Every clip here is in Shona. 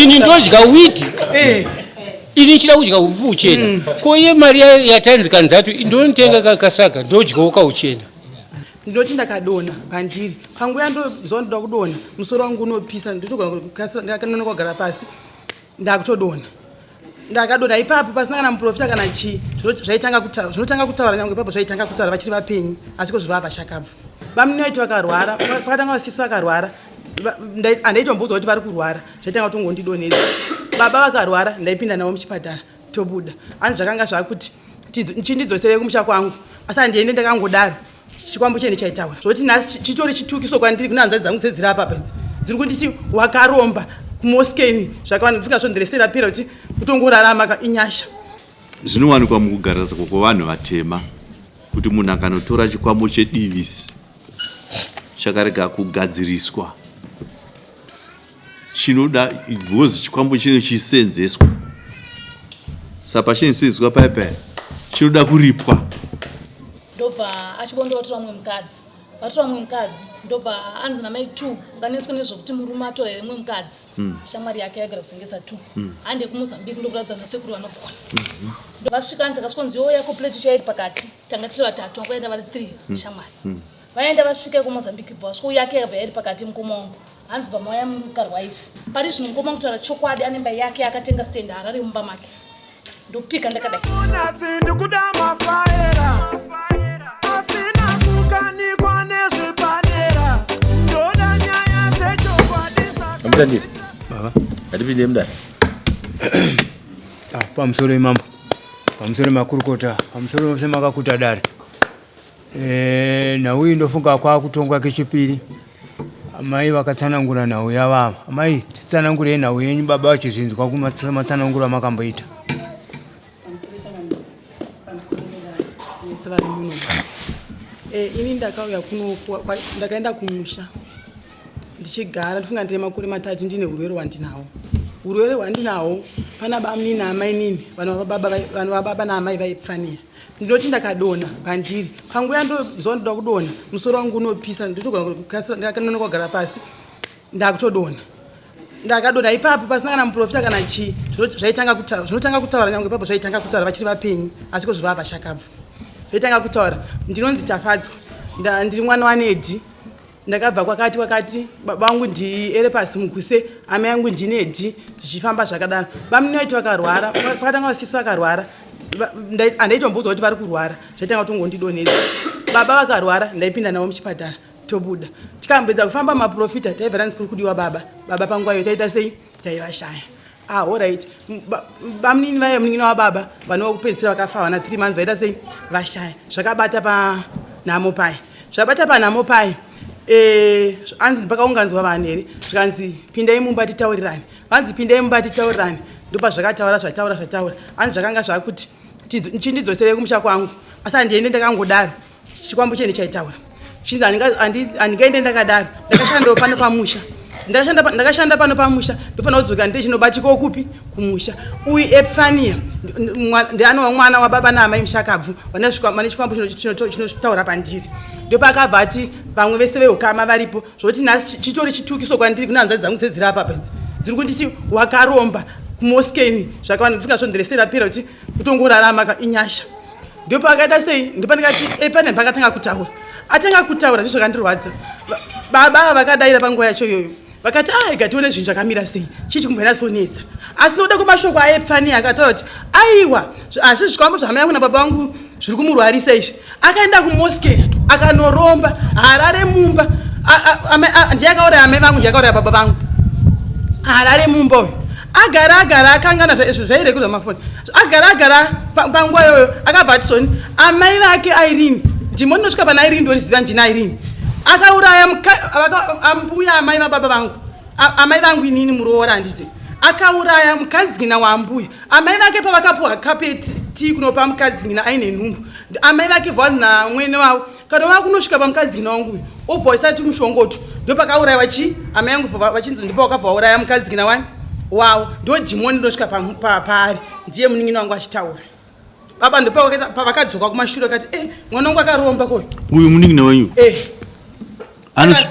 Ini ndodya witi. Eh. Ini ndichida kudya upfu uchena. Ko iye mari yatanzi kanzatu ndonotenga kasaga ndodyawo kauchena. Ndinoti ndakadonha pandiri panguva yandozwa ndoda kudonha, musoro wangu unopisa, ndotogona kukasira ndakanonoka kugara pasi, ndakutodonha. Ndakadonha ipapo pasina kana muprofita kana chii. Zvaitanga kutaura, zvinotanga kutaura nyange ipapo zvaitanga kutaura vachiri vapenyu, asi kozvivava vashakabvu. Bamnini vaiti vakarwara, pakatanga vasisi vakarwara, handaitomboudza kuti vari kurwara, zvaitanga kutongondidonhedza. Baba vakarwara, ndaipinda navo muchipatara tobuda. Hanzi zvakanga zvakuti chindidzoserei kumusha kwangu, asi handiende ndakangodaro. Chikwambo chene chaitaura zvoti nhasi chitori chitukiso kwandiri, kune hanzvadzi dzangu dzedziri apa pedzi dziri kunditi wakaromba kumoskeni, zvakawanda ndifika zvondiresera pera kuti kutongorarama inyasha. Zvinowanikwa mukugariswa kwevanhu vatema kuti munhu akanotora chikwambo chedivisi chakarega kugadziriswa chinoda because chikwambo chino chisenzeswa, saka pachinosenzeswa paya paya chinoda kuripwa. Ndobva achibondo vatora mumwe mukadzi, vatora mumwe mukadzi, ndobva anzi namai two unganetswa nezvekuti murume atora here mumwe mukadzi. Shamwari yake yaigara kuzengesa two. Hande kuMozambique, ndokuratidza nasekuru vanogona. Vasvika anzi takasvikonzi yo yako plate icho yairi pakati, tanga tiri vatatu, vakaenda vari three. Shamwari vaenda vasvika kuMozambique, bva vasvika yake yakabva yairi pakati. Mukoma wangu hanzi bva mauya mukarwaifi pari zvino. Mukoma wangu kutaura chokwadi ane imba yake akatenga stand Harare mumba make, ndopika ndakadai. Nhasi ndikuda mafaera asina kukanikwa nezvipanera, ndoda nyaya dzechokwadi. Amutandiri. Baba. Ngatipinde mudare. Ah, pamusoro imambo, pamusoro makurukota, pamusoro vose makakuta dare. Nhau iyi ndofunga kwakutongwa kechipiri. Amai vakatsanangura nhau yavava. Amai, titsanangurei nhau yenyu, baba vachizvinzwa kumatsananguro amakamboita. Vese vari muno. Ini ndakauya kuno, ndakaenda kumusha ndichigara, ndifunga ndine makore 3 ndine urwere hwandinawo. Urwere hwandinawo pana bamunini naamainini, vanhu vababa naamai vaipfanira. Ndinoti ndakadonha pandiri panguva yandozwa ndoda kudonha, musoro wangu unopisa, ndotogona kukasira ndakanonoka kugara pasi, ndakutodonha. Ndakadonha ipapo pasina kana muprofita kana chii. Zvaitanga kutaura, zvinotanga kutaura nyange ipapo zvaitanga kutaura vachiri vapenyu, asi kozvivava vashakabvu zvaitanga kutaura. Ndinonzi Tafadzwa, ndiri mwana waNedi, ndakabva kwakati kwakati. Baba vangu ndierepasi Muguse, amai yangu ndiNedi, zvichifamba zvakadaro. Bamunini vaiti vakarwara, pakatanga vasisi vakarwara, handaitomboudza kuti vari kurwara, zvaitanga kutongondidonhedza. Baba vakarwara, ndaipinda navo muchipatara tobuda. Tikambedza kufamba maprofita, taibva tanzi kuri kudiwa baba. Baba panguva iyo taita sei? Taivashaya. Ah, alright, bamunini vaya, munin'ina wababa vanova kupedzisira vakafa vana 3 months vaita sei? Vashaya. Zvakabata panhamo paya, zvabata panhamo paya. Anzi pakaunganidzwa vanhu here, zvikanzi pindai mumba titaurirane. Vanzi pindai mumba titaurirane, ndopazvakataura zvataura zvataura. Anzi zvakanga zvakuti chindidzoserei kumusha kwangu, asi handiende ndakangodaro. Chikwambo chene chaitaura chinzi handingaende ndakadaro, ndakashandawo pano pamusha, ndakashanda pano pamusha, ndofanira kudzoka ndite chinobatikawo kupi? Kumusha. Uyu Epifania ndianova mwana wababa naamai mushakabvu, vane chikwambo chinotaura pandiri. Ndopakabva ati vamwe vese veukama varipo, zvoti nhasi chitori chitukiso kwandiri, kune hanzvadzi dzangu dzedziri apa pedzi dziri kunditi wakaromba kumoskeni, zvakawanda ndifika zvondiresera pera kuti kutongorarama inyasha. Ndopakaita sei? Ndopandikati epane pakatanga kutaura, atanga kutaura zvo zvakandirwadza. Baba ava vakadaira panguva yacho iyoyo, vakati a rega tione zvinhu zvakamira sei, chii chikumbonyatsonetsa. Asi nokuda kwemashoko aEpfania akataura kuti aiwa, asi zvikwambo zvaamai yangu nababa vangu zviri kumurwarisa izvi, akaenda kumoske akanoromba Harare mumba. Ndiye akauraya amai vangu, ndiye akauraya baba vangu. Harare mumba uyu agara agara akangana zvairekudza mafoni, agara agara panguva iyoyo akabva ati soni amai vake Irene, ndimo ndinosvika pana Irene, ndoriziva ndina Irene akauraya ambuya amai vababa vangu, amai vangu inini muroora handizi, akauraya mukadzina waambuya. Amai vake pavakapuwa kapeti tii kunopa mukadzina aine nhumbu, amai vake bva namwene wavo kana vakunosvika pamukadzina wangu uyu obva isati mushongoto, ndopakaurayiwa chi amai yangu vachinzi ndipo wakabva wauraya mukadzina wani wavo. Ndo dhimoni rinosvika paari, ndiye munin'ina wangu achitaura. Baba ndopavakadzoka kumashure vakati e mwana wangu akaromba koyo. Uyu munin'ina wenyu eh.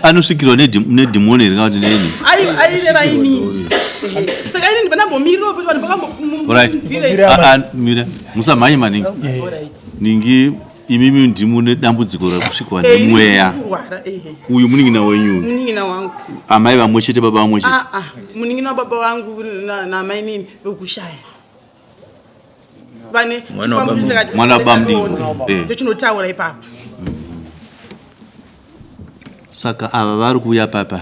Anosvikirwa nedhimoni here kana kuti neni? Aireva inini. Saka ndambomirirawo kuti vanhu Alright. vakambomirira. Ah, ah, mira musamhanye maningi. Ningi imimi ndimune dambudziko rekusvikwa nemweya. Kurwara, ehe. Uyu munin'ina wenyu uyu. Munin'ina wangu. Amai vamwe chete, baba vamwe chete? Aa, munin'ina wababa wangu namai nini vekushaya vane Mwana wababa chikwambo mudiki. Mwana wababa mudiki. ndakadonha. Ndochinotaura ipapo. Saka ava vari kuuya papa?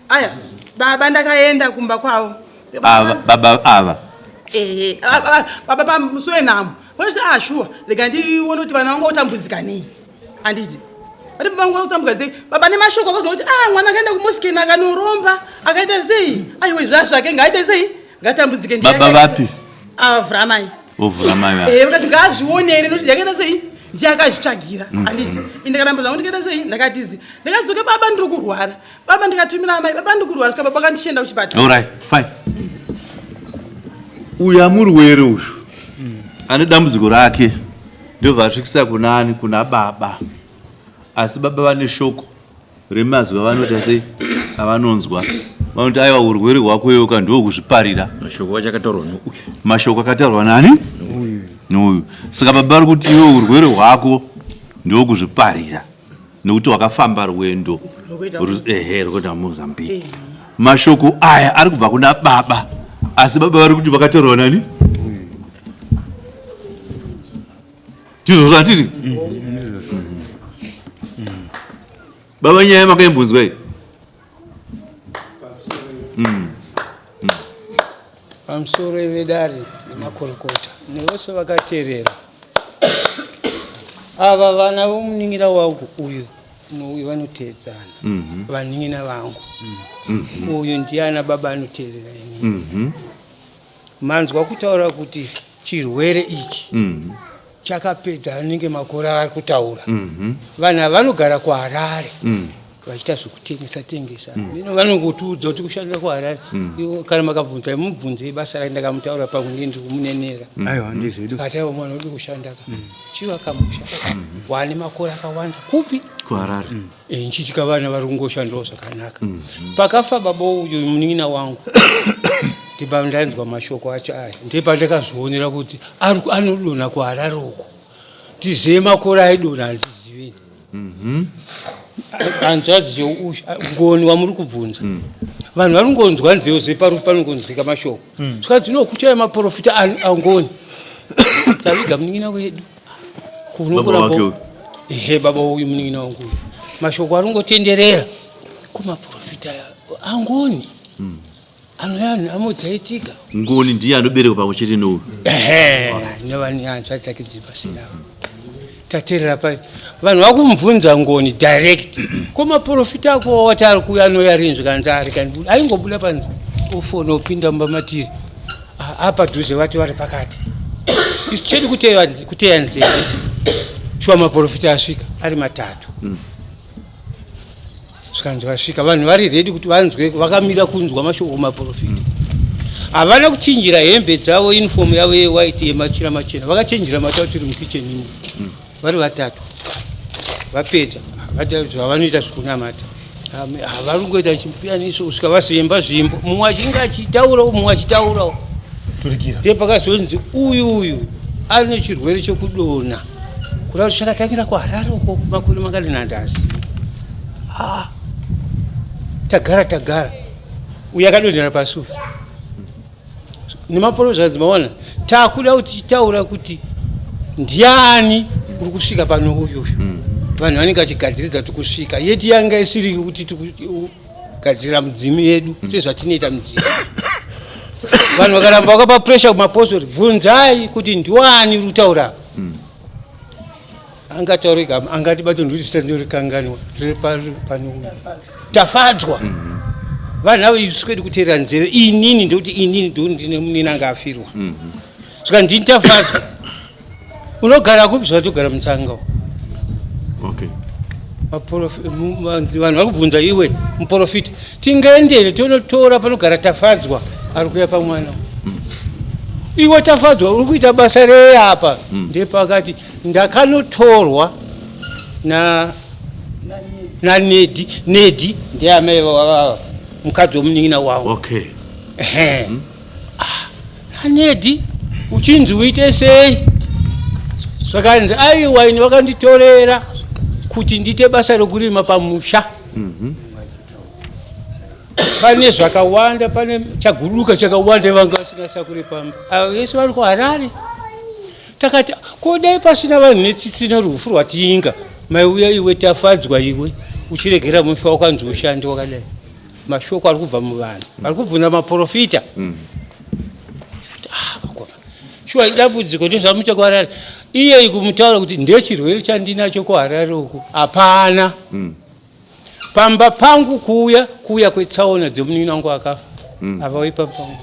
Aya baba, ndakaenda kumba kwavo. Ava baba ava? Ehe, baba pamusi wenhamo vanoti, "Ah, shuwa, rega ndione kuti vana vangu vakutambudzika nei." Handiti vati baba vangu vakutambudzika sei? Baba nemashoko akazoona kuti, "Ah, mwana akaenda kumoskeni akanoromba, akaita sei? Aiwe, zvazvake, ngaaite sei, ngatambudzike." Baba vapi? Avhura mai. Ovhura mai vavo. Ehe, vakati ngaazvionere nokuti yakaita sei, ndiye akazvitsvagira. Handiti indakaramba zvangu, ndikaita sei, ndakatizi ndakadzoka, "Baba, ndiri kurwara, baba." Ndikatumira amai, "Baba, ndiri kurwara." Svika baba kandichienda kuchipatara. Alright, fine. Uyu amurwere uyu ane dambudziko rake, ndobva asvikisa kunani? Kuna baba. Asi baba vane shoko remazwi avanoita sei, avanonzwa, vanoti, "Aiwa, urwere hwako iwoka ndokuzviparira." Mashoko acho akataurwa nouyu. Mashoko akataurwa nani? Nouyu. Saka baba vari kuti iwe urwere hwako ndokuzviparira nekuti wakafamba rwendo Rwekuenda ehe, rwekuenda Mozambique. Mashoko aya ari kubva kuna baba, asi baba vari kuti vakataurwa nani? Ndizvozvo, handiti? Baba, nyaya makaimbonzwa iyi? Pamusoro vedare nemakorokota nevose vakateerera, ava vana vomunin'ina wangu uyu nouyu vanoteedzana. Vanin'ina vangu, uyu ndiana baba anoteerera inini. Manzwa kutaura kuti chirwere ichi chakapedza anenge makore ari kutaura. Vanhu ava vanogara kuHarare vachiita zvekutengesa tengesa. Ino vanongotiudza kuti kushandira kuHarare. Ivo kana makabvunza, mubvunzei basa rake. Ndakamutaura pamwe ndiye ndiri kumunenera. Aiwa, ndizvedu. Akati mwana udi kushanda ka chivaka musha wane makore akawanda kupi? KuHarare. Nchitika vana vari kungoshandawo zvakanaka. Pakafa baba uyu munin'ina wangu, ndipa ndanzwa mashoko acho aya, ndepandakazvionera kuti anodonha kuHarare uko. Ndizive makore aidonha, handiziveni. Hanzvadzi youyu ngoni wamuri kubvunza, vanhu vari kungonzwa nzeo zveparufu, panongonzwika mashoko. Saka dzinokuchaya maprofita angoni taviga munin'ina wedu. Baba wake uyu. Ehe, baba uyu munin'ina wangu uyu, mashoko ari kungotenderera kumaprofita angoni anoya amodzaitika. Ngoni ndiye anoberekwa pamwe chete nouyu? Ehe, nevanyanzva dzake dziri pasina. Tateerera pai vanhu vakumubvunza ngoni direct, ko maprofita ako wati ari kuuya anoya rinzwi kanzi ari kandi aingobuda panze ofona opinda mumba matiri. Apa dhuze vati vari pakati, isu chedu kuteya nzeve. Shuwa maprofita asvika ari matatu. Zvikanzi vasvika, vanhu vari ready kuti vanzwe, vakamira kunzwa mashoko kumaprofita. Havana kuchinjira hembe dzavo, uniform yavo yewhite yemachira machena, vakachinjira matatu tiri mukicheni imo vari vatatu. Vapedza vati zvavanoita zvekunamata, vari kungoita chipiyaniso kusvika vazoimba zvimbo, mumwe achinge achitaurawo, mumwe achitaurawo. Turikira. Ndiye pakazonzi uyu uyu ane chirwere chekudonha, kuda kuti chakatangira kuHarare uko makore makati nhandazi. Ah, tagara tagara, uyu akadonhera pasi uyu nemaprofita. Maona, takuda kuti tichitaura kuti ndiani uri kusvika pano uyuyu. Vanhu vanenge vachigadziridza kuti kusvika yeti yanga isiri kuti tikugadzirira mudzimu yedu sezvatinoita mudzimu. Vanhu vakaramba vakapa pressure kumapostori, "Bvunzai kuti ndiwani uri kutaura apa." Angataurika angati bato ndiri ndorikanganwa riri pano Tafadzwa. Vanhu avo isu kwedu kuteerera nzeve, inini ndokuti inini ndo ndine munini anga afirwa. Saka ndini Tafadzwa, unogara kupi? Zvatogara mutsanga. Okay. Vanhu vari kubvunza iwe muprofita, tingaendere tonotora panogara Tafadzwa ari kuya pamwana? Iwe Tafadzwa, uri kuita basa rei apa? Ndepakati ndakanotorwa na naNedi. Nedi ndiye amai vavava, mukadzi womunin'ina wangu. Okay. Ehe. Anedi uchinzi uite sei? Zvakanzi aiwa ini vakanditorera kuti ndiite basa rokurima pamusha. Pane zvakawanda, pane chaguduka chakawanda vanga vasingasakure pamba. Avo vese vari kuHarare. Takati ko dai pasina vanhu netsitsi nerufu rwatiinga maiuya iwe Tafadzwa iwe uchiregera mufi wakanzi ushande wakadai. Mashoko ari kubva muvanhu vari kubvunza maprofita. Ah, vakoma. Shuwa idambudziko ndezvamucha kuHarare. Iye kumutaura kuti ndechirwere chandinacho kuHarare uku hapana. Pamba pangu kuuya kuuya kwetsaona dzemunin'ina wangu akafa. Havauyi pamba pangu.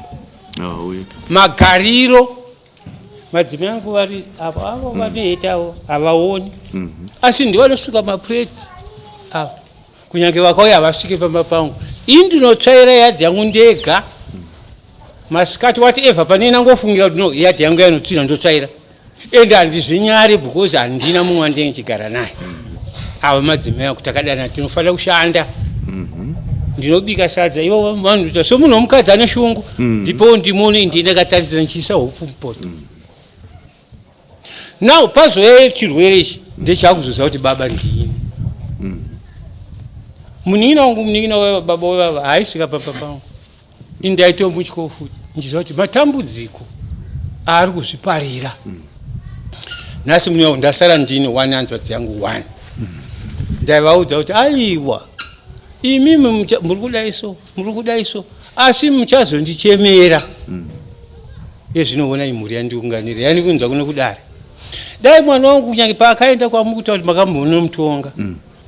Havauyi. Magariro madzimai angu vari avo avo vanoita avo havaoni. Asi ndivo vanosuka mapureti avo. Kunyange vakauya havasvike pamba pangu. Ini ndinotsvaira yadhi yangu ndega. Masikati whatever pane nangofungira kuti no yadhi yangu yanotsvina ndotsvaira. Ende handizvinyari because handina mumwe wandinenge ndichigara naye. Ava madzimai angu takadana tinofanira kushanda. Ndinobika sadza ivo vanoita somunhu womukadzi ane shungu. Ndipo ndimone ndiye ndakatarisira ndichiisa hupfu mupoto. Now pazouya chirwere ichi ndechakuzoziva kuti baba ndini. Munin'ina wangu munin'ina wababa wevava haaisvika pamba pangu. Ini ndaitomutyawo futi ndichiziva kuti matambudziko aari kuzviparira. Nhasi munin'ina wangu ndasara ndini one hanzvadzi yangu one. Ndaivaudza kuti aiwa imimi muri kudai so muri kudai so asi muchazondichemera. Ezvinoona imhuri yandiunganira yandiunza kuno kudare. Dai mwana wangu kunyange paakaenda kwamukutaura kuti makambonomutonga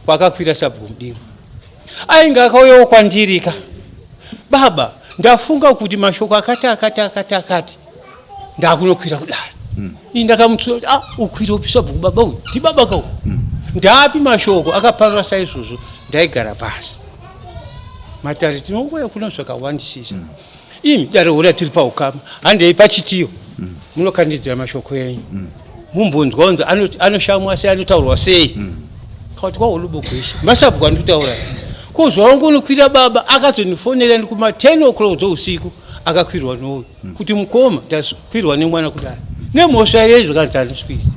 kwakakwira sabhuku Mudingo ainge akauyawo kwandirika baba ndafunga kuti mashoko akati akati akati akati ndakunokwira kudare. Ini ndakamutsura kuti ah ukwire upi sabhuku baba uyu ndibaba ka uyu. Ndapi mashoko akaparura saizvozvo ndaigara pasi. Matare tinongoya kuna zvakawandisisa. Imi dare hura tiri paukama handei pachitiyo munokandidzira mashoko enyu. Mumbonzwa unzi anoshamwa sei anotaurwa sei. Kati kwa ulubo gweshe. Masabhuku andikutaura. Ko zvawangu unokwira baba akazondifonera ndi kuma 10 o'clock dzousiku akakwirwa nouyu. Kuti mukoma ndakwirwa nemwana kudai. Nemhosva yei zvakanzi handisi kuiziva.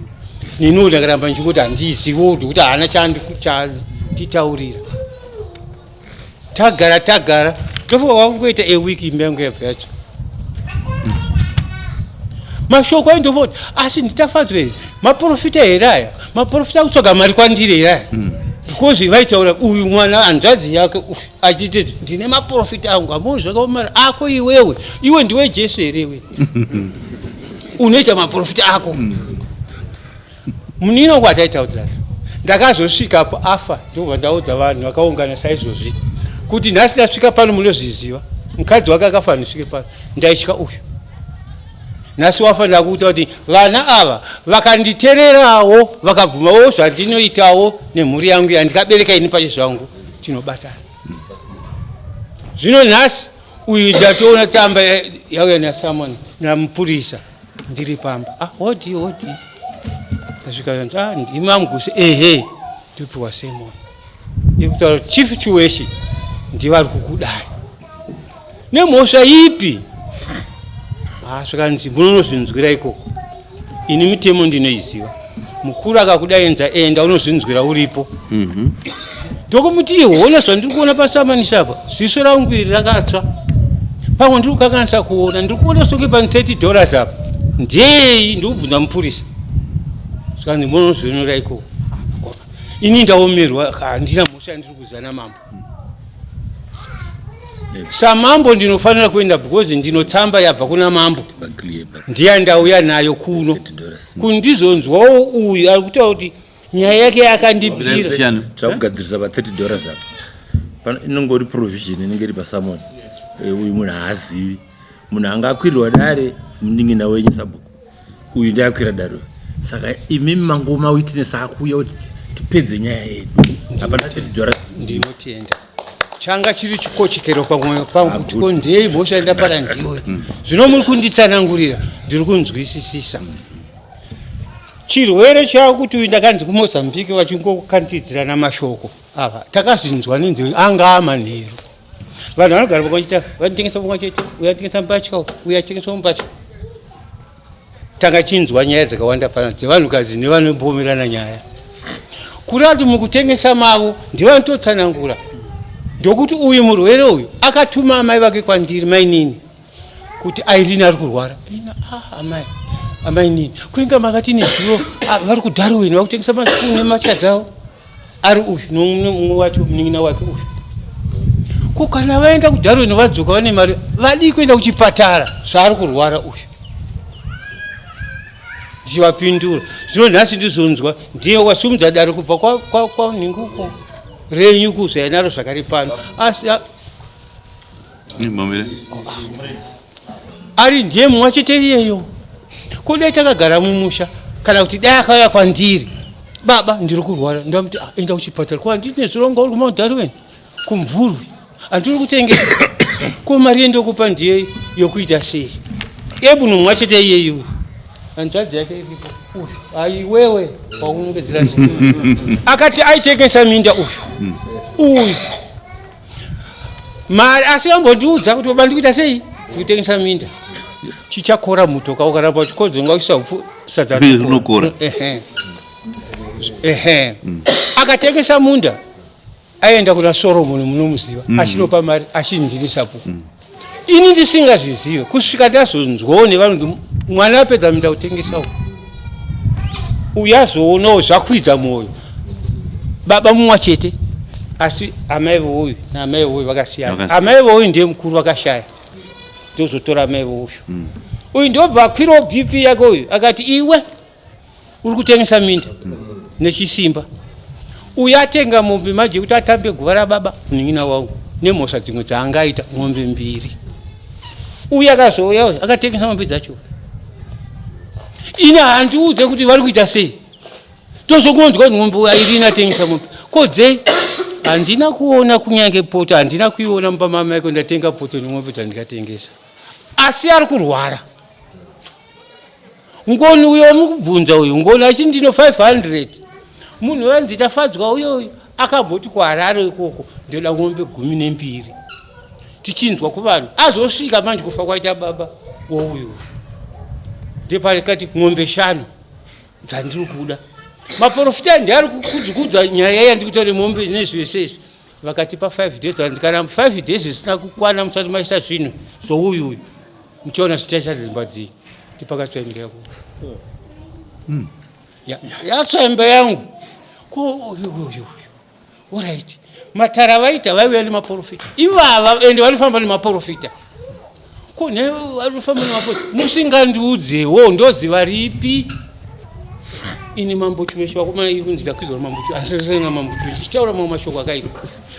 Niniwo ndakaramba ndichingoti handiziviwo kuti haana chanditaurira. Tagara tagara ndofunga kwakungoita a week imba yangu yabva yatsva. Mashoko ayo ndofunga kuti asi nditafadzwe here? Maprofita here aya? Maprofita akutsvaga mari kwandiri here aya? Because vaitaura uyu mwana hanzvadzi yake achiti ndine maprofita angu hamoni zvakaomara ako iwewe. Iwe ndiwe Jesu here iwe? Unoita maprofita ako. Munino wangu ataitaudzana. Ndakazosvikapo afa ndobva ndaudza vanhu vakaungana saizvozvi kuti nhasi ndasvika pano munozviziva. Mukadzi wake akafa ndisvike pano. Ndaitya uyu. Nhasi wafa ndakuita kuti vana ava vakanditererawo vakabvumawo zvandinoitawo nemhuri yangu yandikabereka ini pache zvangu tinobatana. Zvino nhasi uyu ndatoona tsamba yauya naSamon namupurisa ndiri pamba. Ah, hodi hodi. Ndasvika yanzi ah ndimamuguse ehe ndopiwa Simon. Iri kutaura kuti Chief Chiweshi ndivari kukudai. Nemhosva ipi? Ah, zvikanzi munonozvinzwira ikoko. Ini mitemo ndinoiziva. Mukuru akakudainza enda unozvinzwira uripo. Ndokumuti ihona zvandiri kuona pasamanisa apa. Ziso rangu iri rakatsva. Pamwe ndiri kukanganisa kuona, ndiri kuona songe pane $30 apa. Ndei ndikubvunza mupurisa. Zvikanzi munozvinzwira ikoko. Ini ndaomerwa handina mhosva yandiri kuzana mambo. Samambo ndinofanira kuenda because ndinotsamba yabva kuna mambo. Ndiya ndauya nayo kuno. Kundizonzwawo uyu ari kutaura kuti nyaya yake yakandibvira. Takugadzirisa pa $30 apa. Pano inongori provision inenge iri pasamon. Uyu munhu haazivi. Munhu anga akwirwa dare munin'ina wenyu sabhuku. Uyu ndiye akwira dare. Saka imimi mangoma witness akuuya kuti tipedze nyaya yedu. Hapana $30. Ndinotenda. Changa chiri chikochekero pamwoyo pangu kuti ko ndei mhosva yandapara ndiwe. Zvino muri kunditsanangurira ndiri kunzwisisisa. Chirwere chakuti uyu ndakanzi kuMozambique vachingokandidzirana mashoko ava takazvinzwa nenzeve anga amanheru. Vanhu vanogara pamwe chete vanotengesa pamwe chete, uyu anotengesa mbatya, uyu achitengesa mbatya. Tanga chinzwa nyaya dzakawanda pano dzevanhukadzi nevanombomerana nyaya. Kureva kuti mukutengesa mavo ndivanototsanangura ndokuti uyu murwere uyu akatuma amai vake kwandiri mainini kuti Irene ari kurwara. Ina ah, amai amainini kuinga makati nezuro ah, vari kuDarwin vakutengesa masipunu nematya dzavo ari uyu nomumwe wacho munin'ina wake uyu. Ko kana vaenda kuDarwin vadzoka vane mari vadii kuenda kuchipatara zvaari kurwara uyu? Ndichivapindura zvino nhasi ndizonzwa ndiye wasumudza dare kubva kwanhinguko renyu kuzaya naro zvakare pano asi ari ndiye mumwe chete iyeyo. Ko dai takagara mumusha kana kuti dai akauya kwandiri, baba ndiri kurwara, ndamuti ah, enda kuchipatara ko handiti nezuro uri kuMount Darwin kumvurwi handiri kutengesa ko mari yendokupa ndiye yokuita sei? Ebu mumwe chete iyeyo hanzvadzi yake iripo uyu aiwewe waunongedzera akati aitengesa minda uyu uyu mari asi ambondiudza kuti baba ndikuita sei ndikutengesa minda chichakora mutoka ukaramba uchikodzenga uisa upfu sadza rinokora. Ehe. Ehe. Akatengesa munda aenda kuna Solomon munomuziva achinopa mari achindirisapo ini ndisingazvizive kusvika ndazonzwawo nevanhu kuti mwana apedza minda kutengesawo uyu azoonawo zvakwidza mwoyo baba mumwe chete asi amai vouyu naamai vouyu vakasiyana. Vakasiyana. Amai vouyu ndiye mukuru vakashaya ndozotora amai vouyu uyu ndobva akwirawo BP yake uyu akati iwe uri kutengesa minda nechisimba uyu atenga mombe manje kuti atambe guva rababa munin'ina wangu nemhosva dzimwe dzaangaita mombe mbiri uyu akazouya uyu akatengesa mombe dzacho ini handiudze kuti vari kuita sei tozokunzwa kuti mombe airina atengesa mombe kodzei handina kuona kunyange poto handina kuiona mumba mamaiko ndatenga poto nemombe dzandikatengesa asi ari kurwara ngoni uyo wamukubvunza uyu ngoni achiti ndino 500 munhu wanzi tafadzwa uyo uyu akamboti kuHarare ikoko ndoda mombe 12 tichinzwa kuvanhu azosvika manje kufa kwaita baba wouyu ndepakati mombe 5 dzandiri kuda maprofita ndiari kudzikudza nyaya yandikuita nemombe nezvese izvi vakatipa 5 days vanzi kana 5 days zvisina kukwana musati maisa zvinhu zvouyu uyu muchiona zvichaita dzimba dzii ndipakatsva imba yangu yatsva imba yangu ko uyu uyu uyu alright matara vaita vaiuya nemaprofita ivava ende vanofamba nemaprofita ko ne vanofamba nemaprofita musingandiudzewo ndoziva ripi ini mambo Chiweshe vakomana iri kunzi ndakwizwa mambo Chiweshe asi namambo Chiweshe tichitaura mamwe mashoko akaita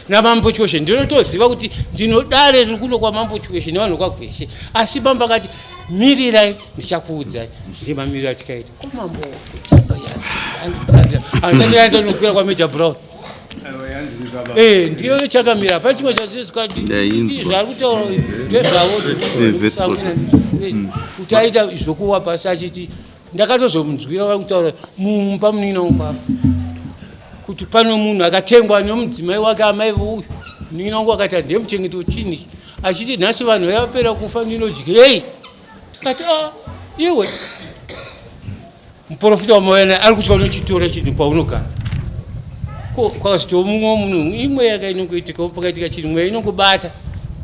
namambo Chiweshe ndinotoziva kuti ndinodare riri kuno kwamambo Chiweshe nevanhu kwaGweshe asi mambo akati mirirai ndichakuudzai ndimamiriro atikaita ko mambo andanokwira kwaMajor Brown ndiyo chakamira hapana chimwe Ndainzwa. zvaari kutaura ndezvavo Verse 14. Kuti aita zvokuwa pasi achiti ndakatozomunzwira vari kutaura mumba munin'ina wangu apa kuti pano munhu akatengwa nemudzimai wake amai vouyu munin'ina wangu akati handiye muchengeti wechinhu achiti nhasi vanhu vavapera kufa ndinodyei tikati a iwe muprofita wamauya ari kutya unochitora chinhu paunogara ko kwakazoti mumwe munhu imwe yaka inongoitika pakaitika chinhu mweya inongobata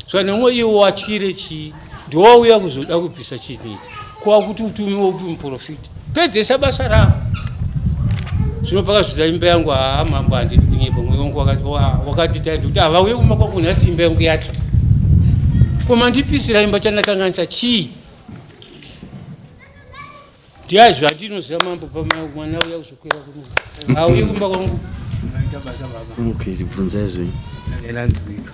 saka nemumwe iwe watyire chii ndowauya kuzoda kubvisa chinhu ichi kuva kuti utume upi muprofita pedzesa basa ravo zvino pakazvita imba yangu haa mambo handidi kunyepa mweya wangu wakandita kuti havauye kumba kwangu nhasi imba yangu yatsva ko mandipisira imba chandakanganisa chii ndiyazvo handinoziva mambo pamwana uya kuzokwira kuno hauye kumba kwangu. Maita basa baba. Okay, bvunzai zvenyu. Ndanzwika.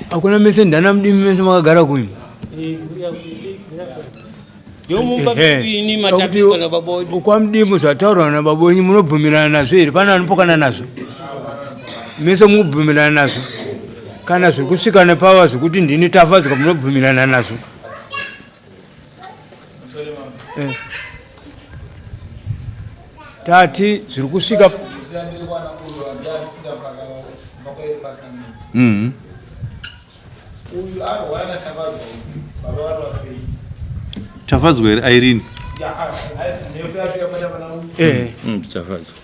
Hakuna mese ndana mudimi mese makagara kuimi. Ndomumba ini matapikwa nababa wedu. Kwa mudimu zvataurwa nababa wenyu munobvumirana nazvo here? Pane anopokana nazvo? Mese mukubvumirana nazvo? Kana zviri kusvika nepava zvekuti ndini tafadzwa munobvumirana nazvo? Tati zviri kusvika Uyu arwara natafadzwa uyu baba vari vapenyu. Tafadzwa here Irene? Eh. Tafadzwa.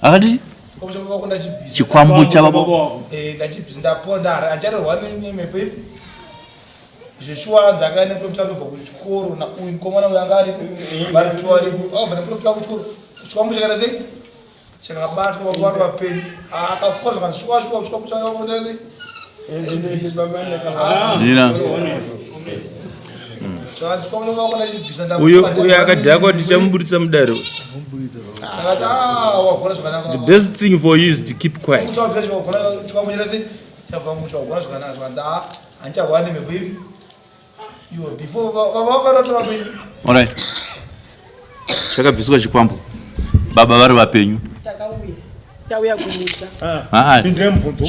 Akati chikwambo chababa. Ndachibvisa ndaponda handicharohwa nemhepo ipi zveshuwa anzi akaenda neprofita akabva kuchikoro nauyu mukomana uyu anga aripo vari two aripo akabva neprofita kuchikoro chikwambo chakaita sei chakabatwa baba vari vapenyu akafora zvakanzi shuwa shuwa chikwambo chakaita sei Zina. zvakanzi chikwambo chako ndachibvisa Uyo uyo akadhakwa tichamuburitsa mudare. ndakati "Ah, wagona zvakanaka The best thing for you is to keep quiet. chikwambo chaita sei chabva musha wagona zvakanaka zvakanzi "Ah, handicharwara nemhepo ipi iwo before baba vakatotora penyu Alright. Chakabviswa chikwambo. Baba vari vapenyu. Takauya tauya kumusha. Aa,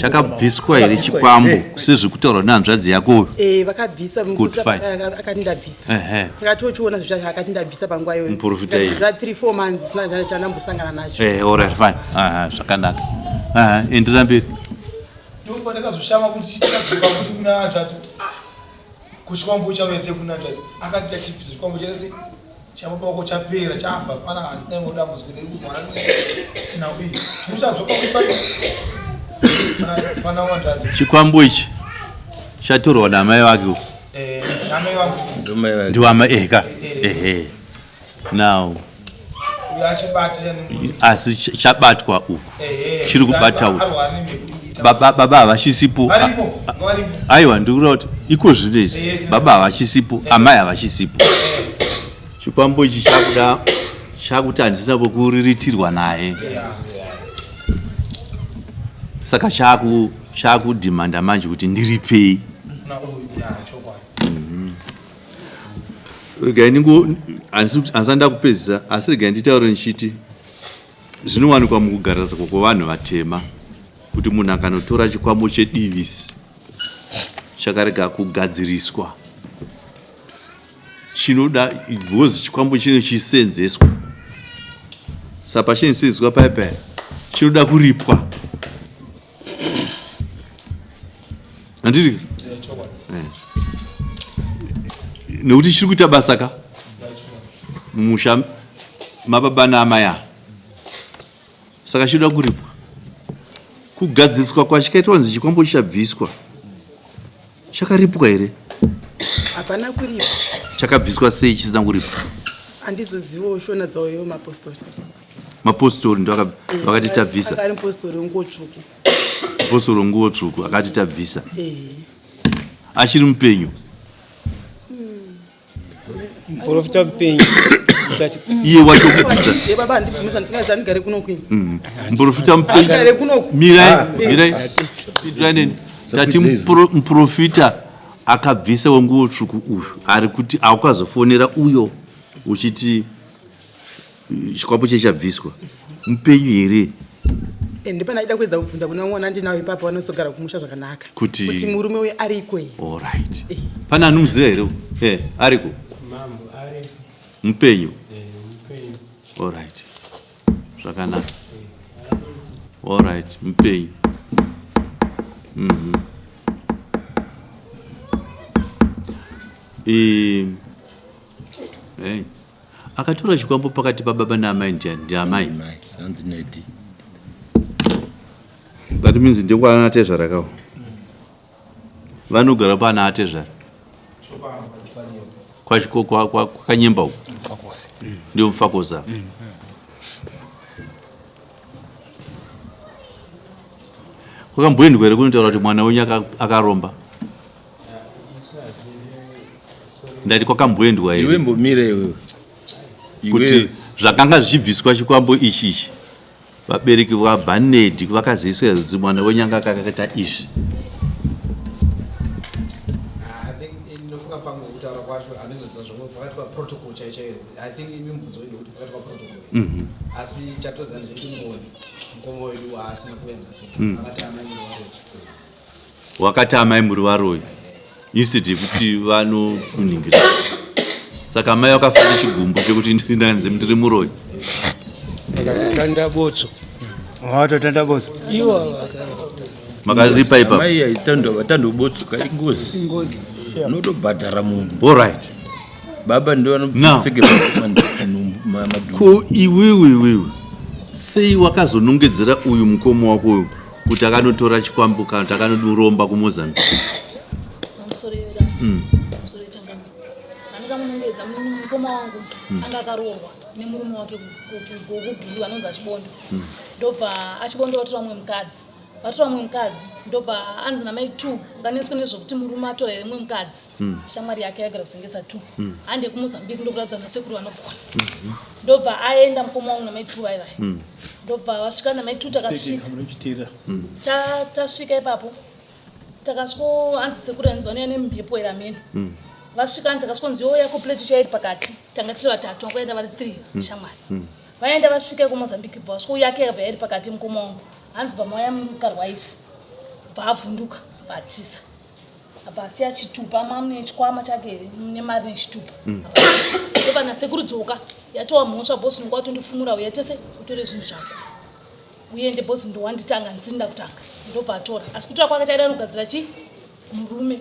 chakabviswa here chikwambo sezvekutaurwa nehanzvadzi yako uyu? Eh, vakabvisa Good, muprofita fine. akati ndabvisa. Ehe. Takatochiona zvezvo zvacho akati ndabvisa panguva iyoyo. Muprofita iye. Zva 3 4 months sina chandambosangana nacho. Eh, alright, fine. Aha, zvakanaka. Aha, endera mberi. ndipo ndakazoshama kuti chadzoka kuti kuna hanzvadzi kuchikwambo chavese kuna hanzvadzi akati chachibvisa chikwambo chaese chababa wako chapera chabva pana handina imwe dambudziko rekurwara nhau iyi muchadzoka kuti pana hanzvadzi. Chikwambo ichi chatorwa namai vake uyu. Namai vangu. Ndomai vake. Ndiwama eka. Ehe. Now, uyo achibata asi chabatwa uku. Chiri kubata uku. arwara nemhepo iyi. Baba baba havachisipo. Varipo, ngavaripo. Aiwa, ndikuda kuti iko zvino izvi Eh, baba havachisipo, amai havachisipo. Chikwambo ichi chakuda chakuti handisina pokuriritirwa naye. Saka chaku chakudhimanda manje kuti ndiripei. Na uyu ya chokwadi. Regai ndingo handisati ndakupedzisa asi regai nditaure ndichiti zvinowanikwa mukugariswa kwevanhu vatema kuti munhu akanotora chikwambo chedivisi chakarega kugadziriswa chinoda because chikwambo chino chisenzeswa saka pachinosenzeswa paya paya chinoda kuripwa handiti Chokwadi. Nekuti chiri kuita basa ka mumusha mababa naamai ava saka chinoda kuripwa kugadziriswa kwachikaitwa nzi chikwambo chichabviswa chakaripwa here? Hapana kuripa. Chakabviswa sei chisina kuripwa? Handizozivawo shona dzawo iwo mapostori. Mapostori ndo vakati tabvisa. Anga ari mupostori wenguo tsvuku. Mupostori wenguo tsvuku akati tabvisa. Eh. Achiri mupenyu? Muprofita mupenyu Tati- Iye wacho kubvisa. Ye baba handibvumi zvandisingazii andigare kuno kwini. Muprofita mupenyu. Agare kunoku. Mirai, mirai, mirai neni. Tati muprofita akabvisa wenguo tsvuku uyu ari kuti aukazofonera uyo uchiti chikwambo chechabviswa mupenyu here? Ndipo ndaida kuedza kubvunza kune vamwe vandinawo ipapo vanozogara kumusha zvakanaka. Kuti- Kuti murume uyu ariko here? Alright, pane anomuziva here? Ariko? Mambo ari. Mupenyu? Mupenyu. Alright, zvakanaka. Alright, mupenyu. Hey. Akatora chikwambo pakati pababa naamai ndiani? Ndiamai? Mai, hanzi Nedi. That means ndekwana tezvara kawo vanogara pana atezvara kwakanyemba uku ndio mufakosa. Kwakamboendwa here kunotaura kuti mwana wenyu akaromba? Ndati kwakamboendwa Iwe here mbomire iwewe. kuti Iwe zvakanga zvichibviswa chikwambo ichi ichi vabereki vabva Nedi vakaziviswa here kuti mwana wenyu anga akakaita izvi? I think inofunga pamwe kutaura kwacho handizoziva zvamwe pakati paprotocol chaiyo chaiyo. I think imi mubvunzo wedu kuti pakati paprotocol, asi chatoziva ndechekuti Ngoni mukoma wedu haasina kuuya nhasi, akati amai muri varoyi. Wakati amai muri varoyi instead yekuti vanokuningira, saka amai vakafa nechigumbu chekuti ndanzi ndiri muroyi. Vakatotanda botso. Watotanda botso. Ivo vakarota. Makaripa ipapo. Amai vatandobotsoka ingozi. Unotobhadhara munhu. All right. Baba ndivo vanopfekerwa madhumbu. Ko iwewe iwewe sei wakazonongedzera uyu mukoma wako uyu kuti akanotora chikwambo kana kuti akanoromba kuMozambique? Pamusoro yeda. Pamusoro yechangamire. Andikamunongedza mukoma wangu anga akaroorwa nemurume wake kuGuruve anonzi Achibondo. Ndobva Achibondo vatora mumwe mukadzi. Vatora mumwe mukadzi ndobva anzi namai 2 unganetswe nezvekuti murume atora here mumwe mukadzi. Shamwari yake yaigara kusengesa 2. Hande kuMozambique ndokuratidza nasekuru vanogona. Ndobva aenda mukoma wangu namai 2 vai vai. Ndobva vasvika namai 2 takasvika. Tasvika ipapo takasviko hanzi sekuru hanzi vanouya nemhepo here amene. Vasvika hanzi takasvikonzi yo yako plate yacho iri pakati tanga tiri vatatu vakaenda vari 3 shamwari. Vaenda vasvika kuMozambique bva vasviko yake yakabva yairi pakati mukoma wangu. Hanzi bva mauya mukarwaifi bva avhunduka bva atiza. Abva asiya chitupa mamune chikwama chake here nemari nechitupa. Ndobva nasekuru dzoka yatova mhosva boss unonga watondifumura uya tese utore zvinhu zvako. Uende boss ndowanditanga ndisiri ndakutanga. Ndobva atora. Asi kutora kwake chaida anogadzira chi murume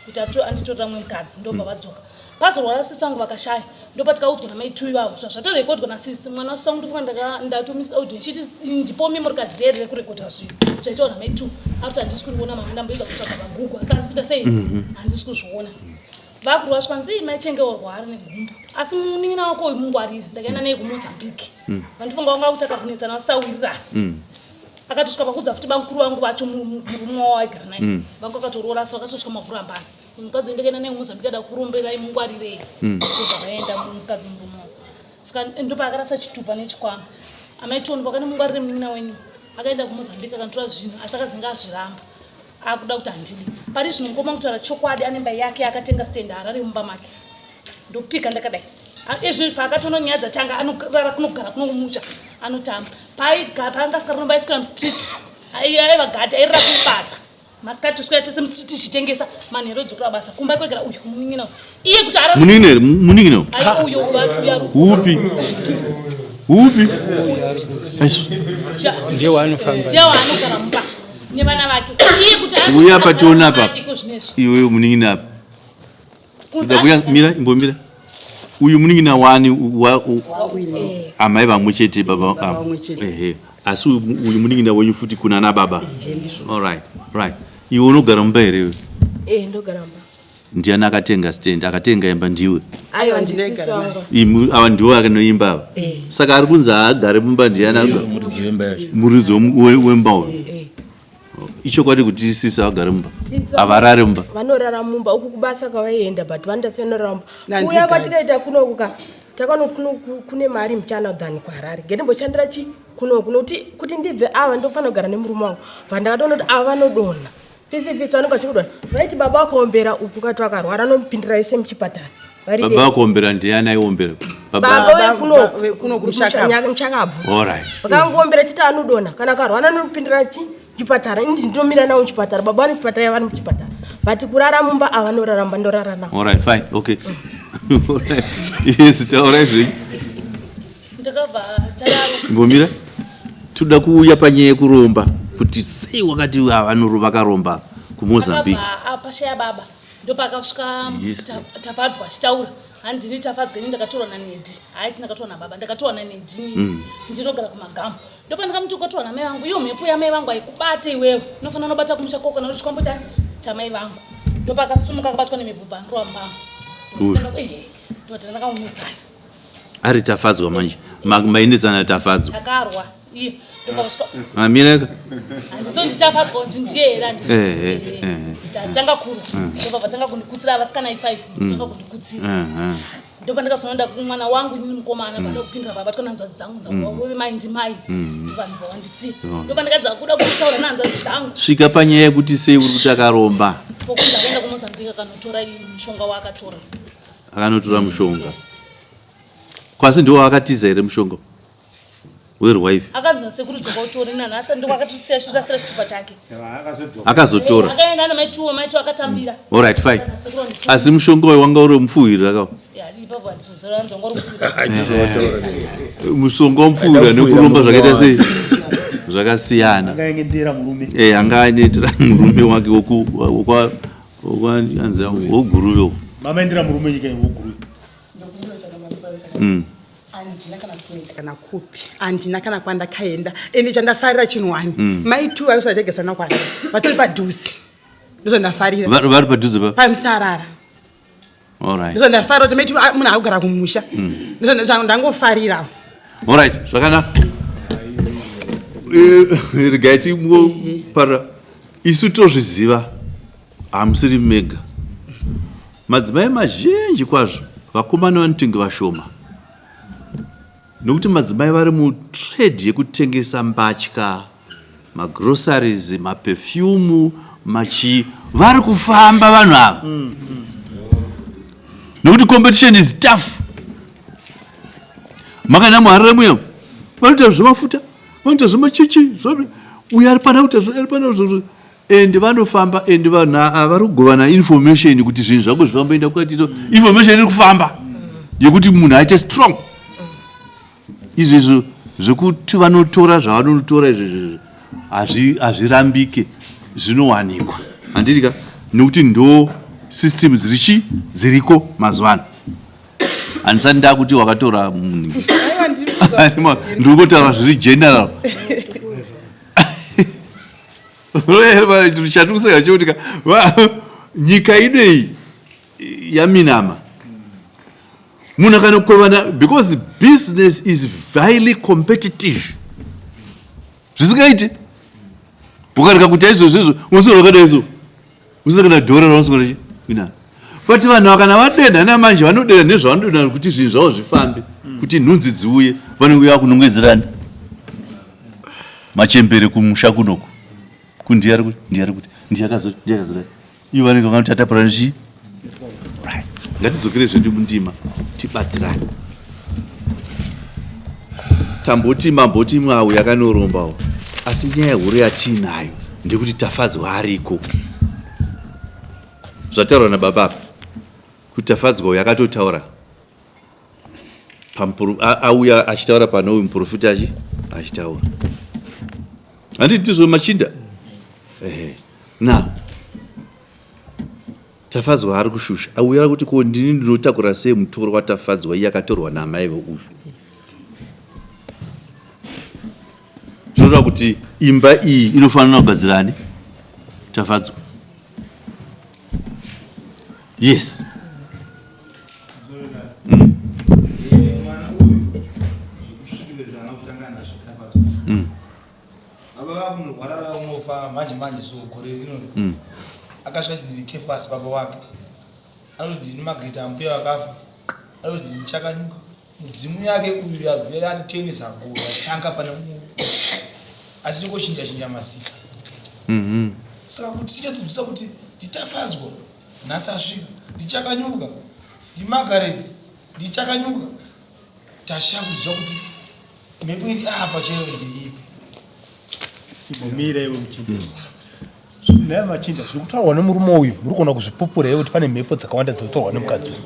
kuti anditorera mumwe mukadzi ndobva vadzoka. Pazorwara sisi vangu vakashaya ndopatikaudzwa namai two ivavo zvatorekodwa nasisi mwana wasisi wangu ndofunga ndatomisa audio ndichiti ndipo memory card riya riri kurekodha zvinhu zvaitaura namai two akuti handisi kuriona mama ndamboedza kutsvaga paGoogle asi handisi kuita sei handisi kuzviona. Vakurwa zvikanzi mai Chenge warwara negumbo asi munin'ina wako uyu mungwariri ndakaenda naye kuMozambique vandifunga vanga kuti akakunetsana vasawirirana. Akatosvika pakuudza futi bamukuru vangu vacho murume wavo aigara naye vangu akatoroora asi vakatosvika makurambana. Mukadzi uyu ndakaenda naye kuMozambique ada kuromberai mungwarirei. Ndobva vaenda mukadzi murume wavo. Saka ndopaakarasa chitupa nechikwama. Amai Toni pakane mungwarire munin'ina wenyu. Akaenda kuMozambique akanotora zvinhu asi akazenge azviramba. Akuda kuti handidi. Pari zvino mukoma kutaura chokwadi ane mba yake akatenga stand Harare mumba make. Ndopika ndakadai. Izvi paakatoona nyaya dzatanga anorara kunogara kunomucha anotamba. Paanga asikaromba aiswera mustreet. Aiva gati airara kubasa. Masikati uswera tese mustreet tichitengesa manheru odzokera basa. Kumba kwegara uyu munin'ina uyu. Iye kuti arara. Munin'ina here? Munin'ina uyu? Ai uyo uya. Upi? Upi? Ndiye waanofamba. Ndiye waanogara mumba nevana vake. Iye kuti Uya apa tione apa. Iwe munin'ina apa. Kuya mira imbomira. Uyu munin'ina wani amai vamwe chete baba. Ehe. Asi uyu munin'ina wenyu futi kuna na baba. All right. Right. Iwe unogara mumba here iwe? Ndogara mumba. Ndiani akatenga stand? Akatenga imba ndiwe. Aiwa ndisisi wangu. Imi ava ndiwo akanoimba ava. Saka ari kunzi haagare mumba ndiani? Muridzi wemba yacho. Muridzi wemba uyu. Ichokwadi kuti sisi havagare mumba. Havarare mumba. Vanorara mumba uku kubasa kwavaienda but vanoita sevanorara mumba. Kuuya kwatikaita kunoku ka takaona kuno kune mari muchana than kuHarare. Ngetimboshandira chi kunoku nokuti kuti ndibve ava ndofanira kugara nemurume wangu. But ndakatoona kuti ava vanodonha. Pisi pisi vanenge vachikudonha. Vaiti baba vakaombera uku kati vakarwara anomupindira ise muchipatara. Baba vakuombera ndiani aiombera? Baba vekuno kumuchakabvu. All right. Vakangombera chiti anodonha kana akarwara anomupindira chi chipatara. Ini ndinotomira nawo muchipatara. Baba vari muchipatara vari muchipatara. But kurara mumba ava vanorara mumba ndorara navo. All right, fine. Okay. All right. Yes, taurai zvenyu. Ndakabva tadaro. Mbomira. Toda kuuya panyaya yekuromba kuti sei wakati vakaromba kuMozambique. Akabva apashaya baba. Ndopakasvika Tafadzwa achitaura. Handini Tafadzwa ini ndakatorwa naNedi. Haiti ndakatorwa nababa, ndakatorwa naNedi. Ndinogara kumagamu. Ndopandikamuti ukatorwa namai vangu, iyo mhepo yamai vangu haikubate iwewe. Unofanira unobata kumusha kwako kana kuti chikwambo chamai vangu. Ndopakasumuka akabatwa nemhepo bhandiro wambamu. Ndopatanga ndakaunetsana. Ari Tafadzwa manje. Maendesana Tafadzwa. Takarwa. Iye. Ndopakasvika. Amira. Handizo nditafadzwa kuti ndiye here handisi. Tatanga kurwa. Ndobva vatanga kundikutsira vasikana i5. Tanga kundikutsira. Ndobva ndakazoenda kumwana wangu inini mukomana pada kupindira vabatwa nehanzvadzi dzangu ndavove mai ndimai. Ndobva ndibva Ndobva ndakadza kuda kutaura nehanzvadzi dzangu. Svika panyaya yekuti sei uri kuti akaromba. Pokunzi akaenda kuMozambique akanotora mushonga waakatora. Akanotora mushonga. Kwasi ndiwo akatiza here mushonga? Werwaifi. Akanzi nasekuru dzoka utore nanhasi ndiko akatosiya chirasira chitupa chake. Akazotora. Akaenda namai tuwo, mai tuwo akatambira. All right, fine. Asi mushonga uyu wanga uri mupfuhwirira ka? Mushonga womupfuhwirira nekuromba zvakaita sei? Zvakasiyana. Angaendera murume. Eh, anga aendera murume wake woku wokwa wokwanzi woguruve uko. Mama endera murume nyika yeguruve. Handina kana kuenda kana kupi, handina kana kwandakaenda. Ende chandafarira chinhu wani, mai two vari kusategesana kwana vatori padhuze, ndozvandafarira. Vari padhuze pa? Pamusarara. Alright. Ndozvandafarira kuti mai two, ah, munhu akugara kumusha. Ndozvandangofarira. Alright, zvakanaka. Regai tingopara isu tozviziva, hamusiri mega. Madzimai mazhinji kwazvo, vakomana vanotinge vashoma. Nokuti madzimai vari mutrade yekutengesa mbatya, magroceries, maperfume, machii, vari kufamba vanhu ava. Nokuti competition is tough. Makaenda muHarare muya, vanoita zvemafuta, vanoita zvemachichi, uyo ari pana kuita ari pana and vanofamba and vanhu ava vari kugovana information kuti zvinhu zvako zvifamboenda kwatito. Information iri kufamba yekuti munhu aite strong. Izvezvo zvekuti vanotora zvavanotora izvezvo hazvirambike, zvinowanikwa, handiti ka? Nekuti ndo system dzirichi dziriko mazuva ano. Handisati ndakuti wakatora munhu, ndiri kutaura zviri general. Chatikuseka chekuti ka nyika ino yaminama, munhu akanokwevana because business is highly competitive zvisingaiti. Ukarega kuita izvozvo izvo, unoswera wakadai so, usina kana dhora raunoswera kuinana. But vanhu ava kana vadenha namanje, vanodenha nezvavanodonha kuti zvinhu zvavo zvifambe, kuti nhunzi dziuye. Vanenge vakunongedzerani machembere kumusha kunoku kundiyari kuti ndiyari kuti ndiyakazoti ndiyakazodai, ivo vanenge vakanotatapura nechi. Right, ngatidzokere zvedu mundima, tibatsirane. Tamboti mamboti mwawu yakanorombawo, asi nyaya huru yatiinayo ndekuti Tafadzwa ariko. Zvataurwa nababa apa kuti Tafadzwa uyu akatotaura auya achitaura pane uyu muprofita achitaura, handiti ndizvo machinda? Ehe. Now Tafadzwa ari kushusha, auya kuti ko ndini ndinotakura sei mutoro waTafadzwa, iye akatorwa naamai veuyu? Zvinoreva kuti imba iyi inofanira kugadzirani Tafadzwa. Yes. Mwana uyu zvekusvikire zvaana kutanga nazvo Tafadzwa. Baba vakunorwara, unofa manje manje, so gore rino akasvika chindini Kefasi baba wake anoti ndini Magreti ambuya vakafa, anoti ndini Chakanyuka mudzimu yake uyu yabva yani tennis ago yatanga pane mu asi ngochinja chinja mazita. Saka kuti tichatodzisa kuti ndiTafadzwa nhasi asvika, ndiChakanyuka, ndiMargaret, ndiChakanyuka, tashaya kuziva kuti mhepo iri apa chaiyo ndeipi. Imbomira iwe muchinda. Naye machinda, zviri kutaurwa nemurume uyu muri kuona kuzvipupura here kuti pane mhepo dzakawanda dzinotorwa nemukadzi uyu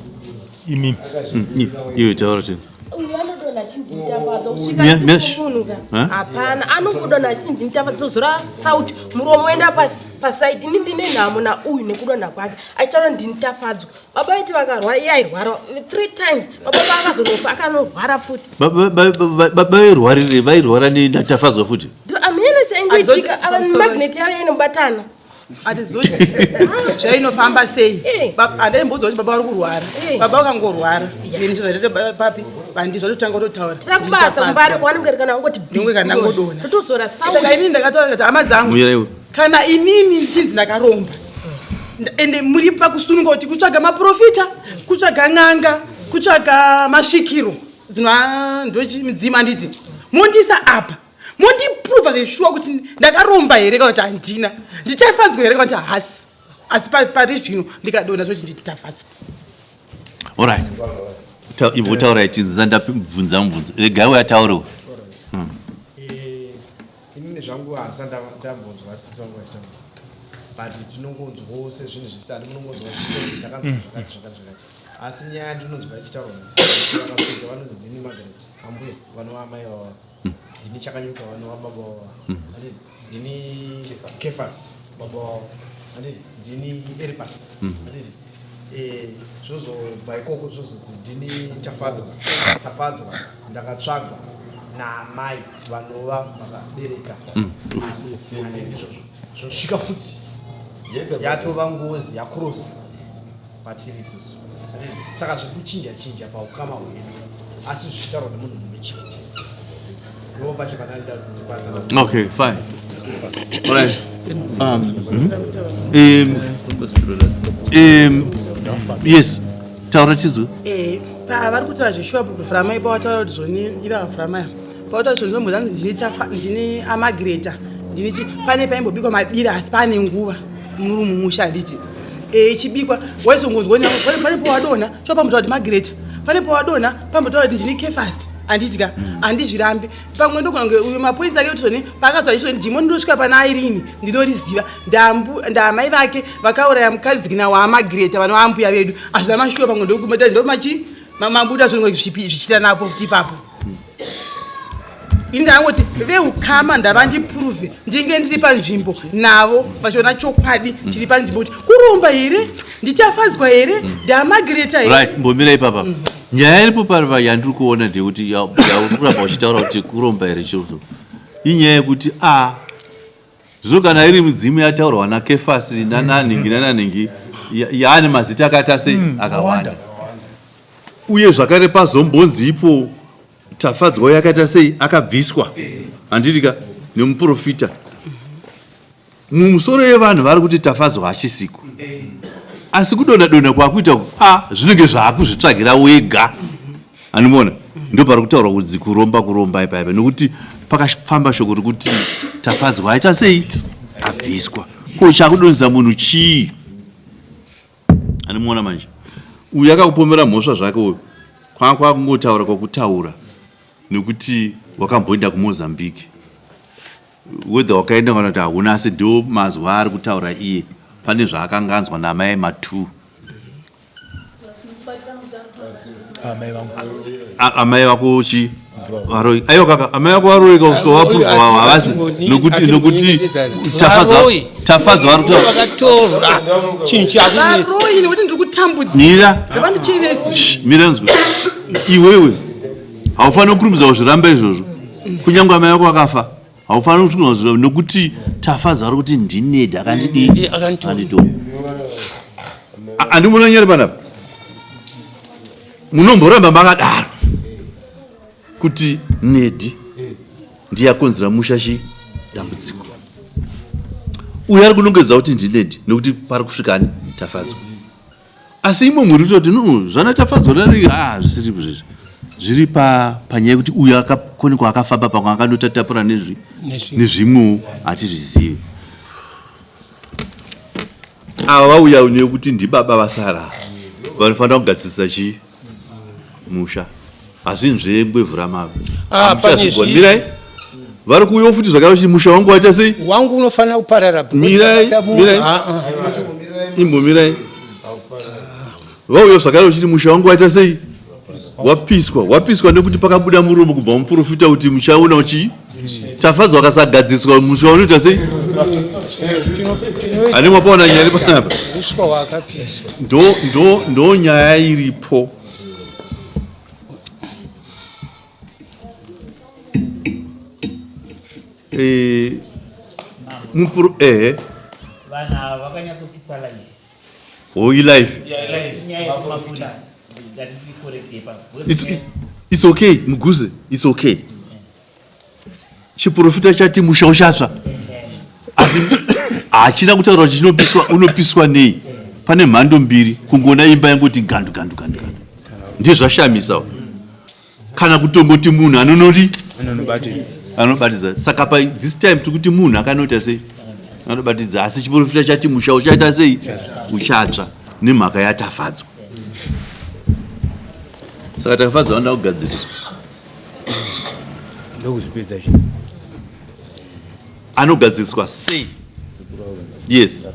imimi? Iwe taura chii? Uyu anodonha achinditafadza Mia- mia- kusvika munuka. Ha? Hapana, anongodonha achinditafadza, tozora sauti, muromo woenda pasaidi. Ini ndine nhamo nauyu nekudonha kwake achitaura ndinitafadzwa. Baba vaiti vakarwara, iye airwara three times. Baba vaakazonofa akanorwara futi. Baba vairwarire, vairwara naTafadzwa futi? Amene chaingoitika ava magnet yavo inobatana. Hatizoti zvainofamba sei. Eh. Handaimboudzwa kuti baba vari kurwara. Eh. Baba vakangorwara, ini zvaita papi vandi zvatotanga kutotaura. Takubasa kumbari kwavanenge kana vangoti Ndinge kana ndangodonha. totozora Saka sauti. inini ndakataura ndikati, hama dzangu, Muyera iwe. kana inini ndichinzi ndakaromba, ende muri pakusununga kuti kutsvaga maprofita, kutsvaga n'anga, kutsvaga masvikiro, dzimwe ndochi midzimu, handiti mondisa apa mondiprova zveshuwa kuti ndakaromba here kana kuti handina, ndichafadzwa here kana kuti hasi? Asi pari zvino ndikadonha zvoti nditafadzwa. Alright. Imbotaura chinzi ndabvunza mubvunzo. Regai uyo ataurewo. Inini zvangu handisati ndambonzwa sisi vangu vachitaura, but tinongonzwawo sezvinhu zvisati munongonzwa zvichiti ndakanzwa zvakati zvakati zvakati, asi nyaya ndinonzwa ichitaurwa nasisi vakasvika vanonzi ndini Margaret ambuya vanova amai vava. Ndini Chakanyuka vanova baba wavo. Handiti ndini Kefas baba wavo. Handiti ndini Eripas. Handiti zvozobva ikoko zvozodzi ndini Tafadzwa. Tafadzwa ndakatsvagwa naamai vanova vakabereka. Handiti ndizvozvo. Zvosvika futi yatova ngozi yakurosa patiri isusu. Handiti saka zviri kuchinja chinja paukama hwedu asi zvichitaurwa nemunhu mumwe chete. Ndo pacho pananoda kuti patsa. Okay, fine. All right. Yes, taura chizwe. Pavari kutaura zveshuwa vhuramai pavataura kuti zvoni iva vhuramai pavataura zvoni zvombozanzi ndini tafa ndini amagreta ndini chi pane paimbobikwa mabira asi pane nguva muri mumusha handiti ichibikwa waizongonzwa pane pawadonha chopambotaura kuti magreta pane pawadonha pambotaura kuti ndini kefasi handiti ka handizvirambi pamwe ndogona kunge uyo mapoints ake kuti zvoni paakazwa izvoni dhimoni ndosvika pana Irene ndinoriziva ndaamai vake vakauraya mukadzi kina waamagreta vanova ambuya vedu hazvina mashuwa pamwe ndokumeta ndomachi mabuda zvonge zvichiita napo futi ipapo. Ini ndangoti veukama ndavandipuruvhe ndinge ndiri panzvimbo navo vachiona chokwadi chiri panzvimbo kuti kuromba here ndichafadzwa here ndaamagreta here. Right, mbomira ipapa. Nyaya iripo pari yandiri kuona ndeyekuti yauri kuramba uchitaura kuti kuromba here chiro. Inyaya yekuti a zvino kana iri midzimu yataurwa naKefasi nananhingi nananhingi yaane mazita akaita sei akawanda. Uye zvakare pazombonzi ipo Tafadzwa yakaita sei akabviswa handiti ka nemuprofita. Mumusoro yevanhu vari kuti Tafadzwa hachisiko. Asi kudonha donha kwakuita a zvinenge zvaakuzvitsvagira wega. Anomuona ndo pari kutaurwa kunzi kuromba kuromba ipa ipa nekuti pakafamba shoko rekuti Tafadzwa aita sei abviswa. Ko chakudonhesa munhu chii? Anomuona manje uyu akakupomera mhosva zvake uyu kwanga kwakungotaura kwakutaura nekuti wakamboenda kuMozambique whether wakaenda kana kuti hauna asi ndo mazwa aari kutaura iye pane zvaakanganzwa naamai matu. Amai vako chi varoi aiwa kaka amai vako varoi ka kusvika vapurwa vavo havasi nokuti nokuti Tafadzwa Tafadzwa vari kutaura vakatorwa chinhu chakunetsa. Varoyi nekuti ndiri kutambudzika. Mira. Ngavandichenese. Mira nzwe iwewe haufaniri kukurumidza kuzviramba izvozvo kunyange amai vako vakafa haufaniri kukurumidza kuzviramba nokuti Tafadzwa ari kuti ndinedi akandidii akanditora. Andimuna nyari panapa munomboramba makadaro kuti Nedi ndiye akonzera musha chi dambudziko. Uyo ari kunongedza kuti ndiNedi nekuti pari kusvikani Tafadzwa. Asi imwe mhuri kutoti no zvana Tafadzwa nani ah zvisiri izvi zviri pa panyaya yekuti uyo akakonekwa akafamba pamwe akandotatapura nezvi nezvimwewo hatizvizivi. Ava vauya nekuti ndibaba vasara vanofanira kugadzirisa chii musha hazvinzvengwe vhura mave. Pane Mirai vari kuuya futi zvakare kuti musha wangu waita sei wangu unofanira kuparara. Mirai mirai imbomirai vauya zvakare uchiti musha wangu waita sei wapiswa wapiswa nekuti pakabuda muromo kubva muprofita kuti muchaona uchii Tafadzwa akasagadziswa musha unoita sei ane mapaona nyaya iri panapa uswa hwakapiswa ndo ndo ndo nyaya iripo. Mupro ehe vanhu ava vakanyatsopisa live. Oh, ilive. Nyaya yemapurisa ngatiti correct ipapo. It's okay muguze, it's okay. Chiprofita chati musha uchatsva asi hachina kutaura kuti chinopiswa unopiswa nei. Pane mhando mbiri kungoona imba yangoti gandu gandu gandu gandu ndizvashamisa kana kutongoti munhu anonodi anobatidza. Saka pa this time tikuti munhu akanoita sei anobatidza asi chiprofita chati musha uchaita sei uchatsva nemhaka yaTafadzwa. Saka Tafadzwa vanoda kugadziriswa ndokuzvipedza chi anogadziriswa sei? Yes.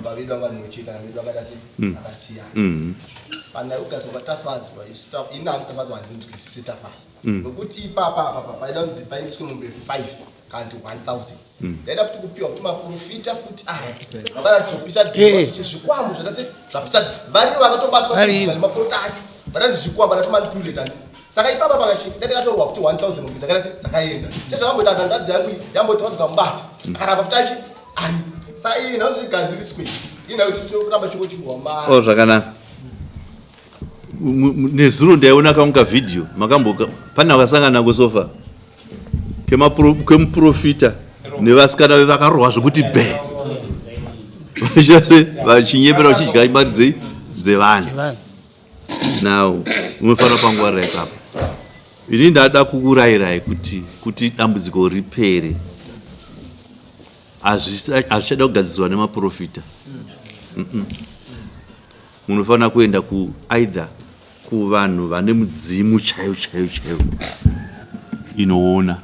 Baba vedu vanga vanocheta na vedu vakaita sei? Vakasiyana. Pana kugadzwa kwatafadzwa isu ini hangu tafadzwa handinzwisisi tafadzwa. Nokuti ipapa apa paida kunzi paindiswe mombe 5 kana kuti 1000. Ndaida futi kupiwa kuti maprofita futi aya vabara tizopisa dzimba zvikwambo zvada sei zvapisa dzimba. Variyo vakatobatwa Variyo. nemaprofita acho vadanzi zvikwambo adato andi saka ipapa pakasvika dai takatorwa futi 1000 mombe dzakaita sei dzakaenda sezvakamboita hanzvadzi yangu iyi yamboti vazokamubata akaramba futi achi ari saka iyi nhau igadziriswe iyi nhau kuti kuramba chingochirwa mari. O zvakanaka. Nezuro ndaiona kangu kavhidhiyo makamboka pane vakasangana nako sofa kemuprofita nevasikana ve vakarohwa zvekuti be vachase vachinyepera vachidya mari dzei dzevanhu. Dzevanhu. Now unofanira pangwarira ipapo. Ini ndada kukurayirai kuti dambudziko ripere hazvichada kugadziriswa nemaprofita. Munofanira kuenda ku either kuvanhu vane mudzimu chaiyo chaiyo chaiyo inoona,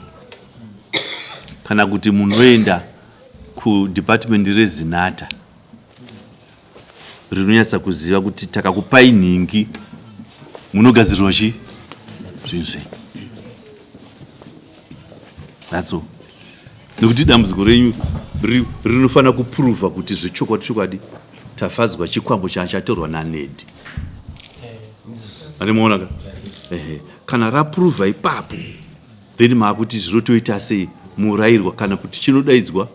kana kuti munoenda kudepartment rezinata rinonyatsa kuziva kuti takakupai nhingi munogadzirirwa chi zvinhu zvenyu. That's all. Nekuti dambudziko renyu rinofanira kupuruvha kuti zvechokwadi chokwadi tafadzwa chikwambo chachatorwa naNedi. Animaona ka? Ehe. Kana rapuruvha ipapo then maakuti zvinotoita sei murayirwa kana kuti chinodaidzwa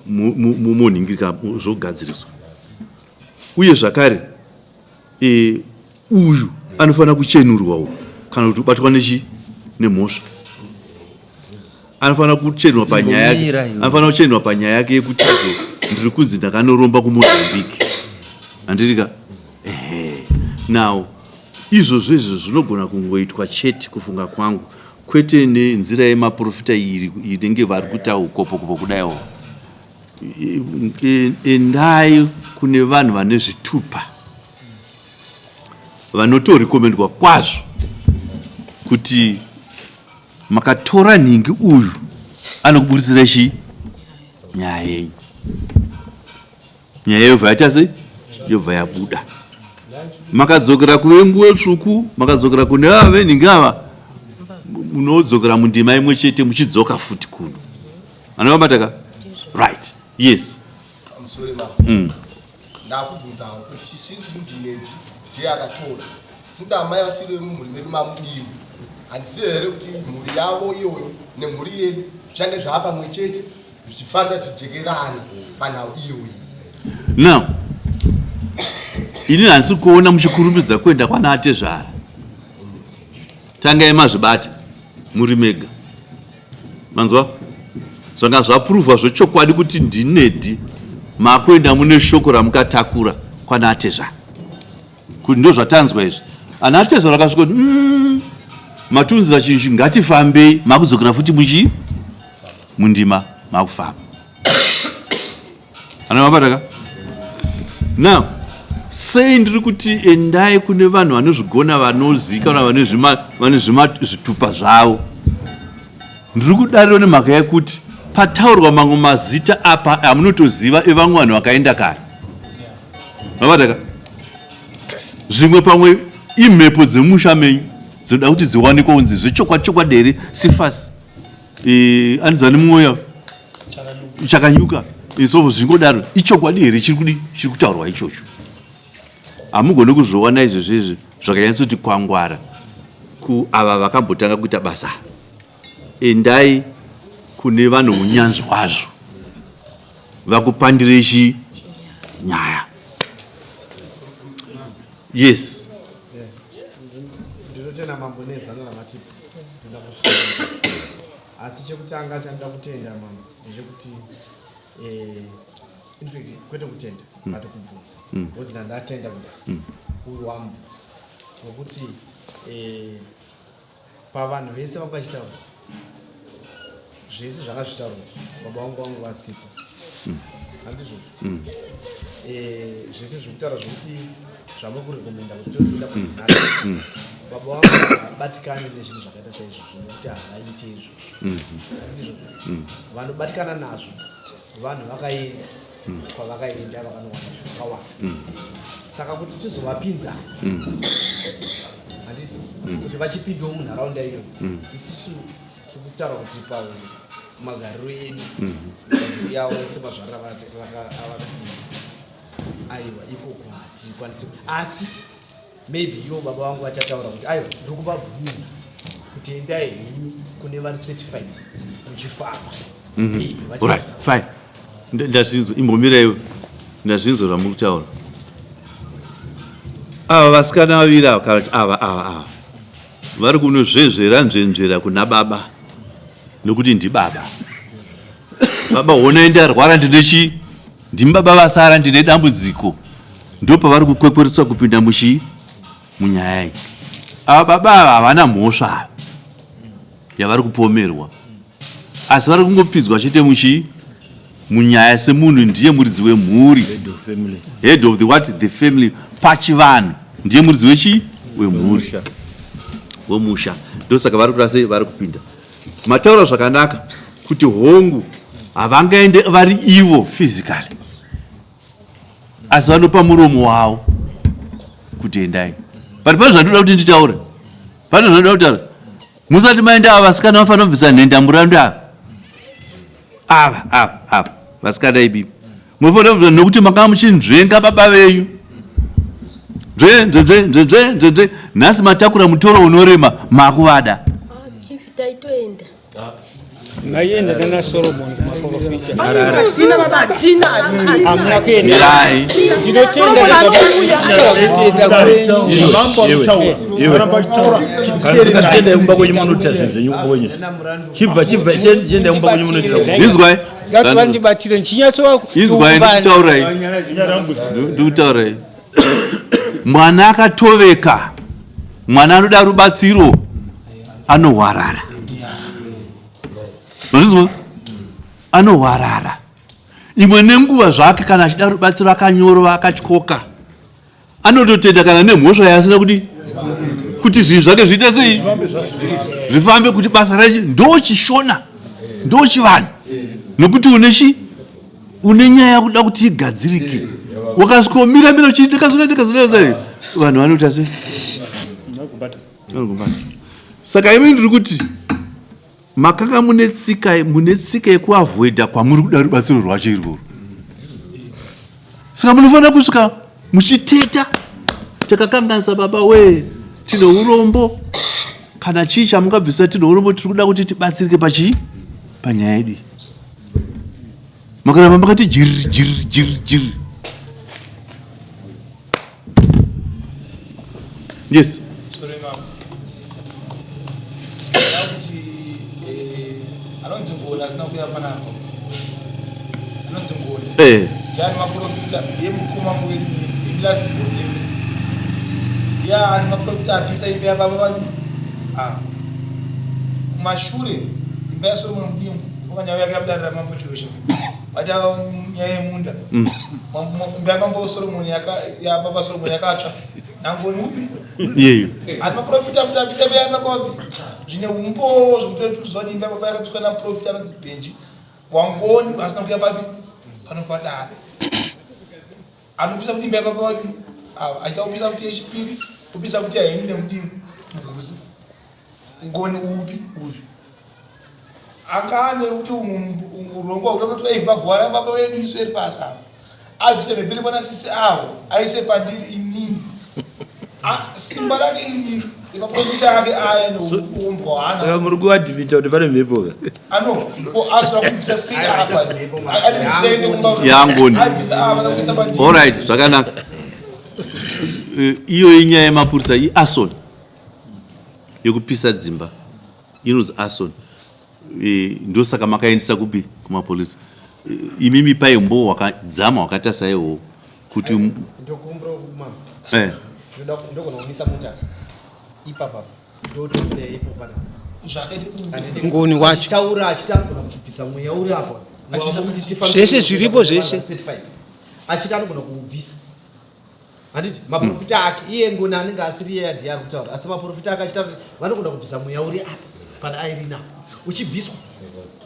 munhingirika zvogadziriswa. Uye zvakare uyu anofanira kuchenurwawo kana kuti kubatwa nechi nemhosva. Anofanira kuchenurwa panyaya yake. Imbomira iwe. Anofanira kuchenurwa panyaya yake yekuti izvo ndiri kunzi ndakanoromba kuMozambique. Handirika? Ehe. Now izvozvo izvo zvinogona kungoitwa chete kufunga kwangu, kwete nenzira yemaprofita iri inenge vari kuita ukopo-kopo kudaiwo. Endai kune vanhu vane zvitupa vanotorekomendwa kwazvo kuti makatora nhingi uyu anokuburitsira chi nyaya yenyu. Nyaya yobva yaita sei? Yobva yabuda. Makadzokera kuve nguo tsvuku, makadzokera kune ava venhingi ava, munodzokera mundima imwe chete muchidzoka futi kuno. Anovabata ka? Right. Yes. Pamusoro mama. Ndakubvunzawo kuti since kunzi Nedi ndiye akatora, since amai vasiri vemumhuri medu mamudimu, handisiyo here kuti mhuri yavo iyoyo nemhuri yedu zvichange zvava pamwe chete zvichifanira zvichijekerana panhau iyoyi? Now, ini handisi kuona muchikurumidza kuenda kwana atezvara. Tangai mazvibata muri mega. Manzwa? Zvanga zvapuruvhwa zvechokwadi kuti ndinedi makuenda mune shoko ramukatakura kwana atezvara. Kuti ndo zvatanzwa izvi. Ana atezvara akasvika kuti matunzira chinhu ichi ngatifambei, makudzokera futi muchi mundima makufamba. Ana mabata ka? Now, sei ndiri kuti endai kune vanhu vanozvigona, vanozikanwa, vane zvitupa zvavo. Ndiri kudariro nemhaka yekuti pataurwa mamwe mazita apa amunotoziva evamwe vanhu vakaenda kare. Mabata ka? Zvimwe pamwe imhepo dzemusha menyu dzinoda kuti dziwanikwe kunzi zvechokwadi chokwadi here sifasi. Anonzi mwoyo chakanyuka isovo zvingodaro ichokwadi here chiri kudi chiri kutaurwa ichocho. Hamugoni kuzviona izvozvo izvi zvakanyatsoti kwangwara kuava vakambotanga kuita basa. Endai kune vanhu unyanzvi hwazvo vakupandire chi nyaya. Yes. Ndinotenda mambo nezano ramatipa. Ndoda kusvika. Asi chekutanga chandoda kutenda mambo ndechekuti in fact kwete kutenda but kubvunza. Because ndandatenda kudai. Uri wamubvunza. Nokuti pavanhu vese vanga vachitaura zvese zvakazvitaurwa baba vangu vasipo. Handizvo? Zvese zvekutaura zvekuti zvamuri kurekomenda kuti tozoenda kuzinata. Baba vangu havabatikani nezvinhu zvakaita saizvozvo nekuti havaiti izvozvo. Handizvo? Vanobatikana nazvo Vanhu vakaenda kwavakaenda vakanowana zvakawanda. Saka kuti tizovapinza, handiti, kuti vachipindawo munharaunda iyoyo, isusu tiri kutaura kuti pamagariro edu, mhuri yavo semazvariro avakatiita, aiwa, ikoko hatikwanisi. Asi maybe ivo baba vangu vachataura kuti aiwa, ndiri kuvabvumira kuti endai henyu kune vari certified muchifamba. Maybe Alright, fine. Ndazvinzwa, imbomiraiwe. Ndazvinzwa zvamuri kutaura. Ava vasikana vaviri ava, kana kuti ava ava ava vari kunozvezvera nzvenzvera kuna baba, nokuti ndibaba. Baba, honai ndarwara, ndine chii, ndimi baba vasara, ndine dambudziko. Ndopavari kukwekweretswa kupinda muchii, munyaya iyi. Ava baba ava havana mhosva ava yavari kupomerwa, asi vari kungopidzwa chete muchii, munyaya, semunhu ndiye muridzi wemhuri. Head of family. Head of the what? The family. Pachivanhu ndiye muridzi wechii, wemhuri, wemusha. Ndosaka vari kuita sei, vari kupinda. Mataura zvakanaka kuti hongu, havangaende vari ivo physically, asi vanopa muromo wavo kuti endai. But pane zvandoda kuti nditaure, pane zvandoda kutaura. Musati maenda, ava vasikana vafanira kubvisa nhenda murandu. Ava ava ava ava vasikana ibibi munofanira kubvisa, nokuti makanga muchinzvenga baba venyu, nzve nzve nzve nzve nzve nzve nzve. Nhasi matakura mutoro unorema, makuvada. Chief, taitoenda. Maienda nana Solomon kumaprofita? Hatina baba, hatina, hatina. Hamuna kuenda. Mirai. Ndinotenda kutenda kwenyu. Chiendai kumba kwenyu munoita zvinhu zvenyu kumba kwenyu. Chibva, chibva, chiendai kumba kwenyu munoitira. Izwai. Ngati vandibatire ndichinyatso. Izwai, ndikutaurai, ndikutaurai. Mwana akatoveka, mwana anoda rubatsiro anohwarara. Mazvizwa? Anohwarara imwe nenguva zvake. Kana achida rubatsiro akanyorova, akatyoka, anototenda kana nemhosva yaasina kuti zvinhu zvake zviite sei, zvifambe, kuti basa rachi. Ndo chishona, ndo chivanhu, nokuti une chi une nyaya yakuda kuti igadzirike, wakasvikomira mira uchiti ndakazoda, ndakazoda, vanhu vanoita sei? Vanogobata. Saka imi ndiri kuti makanga mune tsika yekuavoida kwamuri kuda rubatsiro rwacho irworwo. Saka munofanira kusvika muchiteta, takakanganisa baba wee, tine urombo, kana chii chamungabvisa, tine urombo, tiri kuda kuti tibatsirike pachii, panyaya yedu iyi. Makaramba makati jiri jiri jiri jiri. Yes. Sorry, ma'am. Ndinoda kuti anonzi Ngoni asina kuuya panapa, anonzi Ngoni ndiani? Maprofita ndiye mukoma wedu, last born, first. Ndiani maprofita apisa imba yababa vanyu? Ah, kumashure imba yaSolomon Mudimbu, nyaya yake yamudarira mambo Chirosha, vati ava nyaya yemunda. Imba yamambo Solomon, yababa Solomon yakatsva naNgoni upi? Iyeyo. Ati maprofita futi apisa imba yababa wapi? Zvine umbowo zvekuti tuziva kuti imba yababa yakapiswa naprofita anonzi Benji waNgoni asina kuya papi pano padare. Anopisa kuti imba yababa wapi ava, achida kupisa futi yechipiri, kupisa futi yaHeni neMudimu Muguzi. Ngoni upi uyu anga ane kuti urongwa huda kunotora ivhu paguva rababa vedu isu eri pasi ava, abvise mhepiri pana sisi avo, aise pandiri inini. Simba rake iri nemaprofita ake aya neumbwa hwaana. Saka muri kuadhimita kuti pane mhepo ka? Ano ko azoda kubvisa sei apa? Ade kubvisa ende kumba. YaNgoni. Abvisa ava nakuisa pandiri. Alright, zvakanaka. Iyo inyaya yemapurisa, iarson yekupisa dzimba, inonzi arson. Ndosaka makaendesa kupi? Kumapolisi. Imimi paimbo wakadzama wakaita saiwo kuti Ndokumbira mama. Ndogona kumisa mota ipapa, ndotobuda ipo pana. Zvakaita Ngoni wacho. Achitaura achiti anogona kubvisa mweya uri apa. Kuti tifambe. Zvese zviripo, zvese. Certified. Achiti anogona kuubvisa, handiti? Maprofita ake iye Ngoni anenge asiri iye ndiye ari kutaura, asi maprofita ake achitaura kuti vanogona kubvisa mweya uri apa pana Irina. Uchibviswa,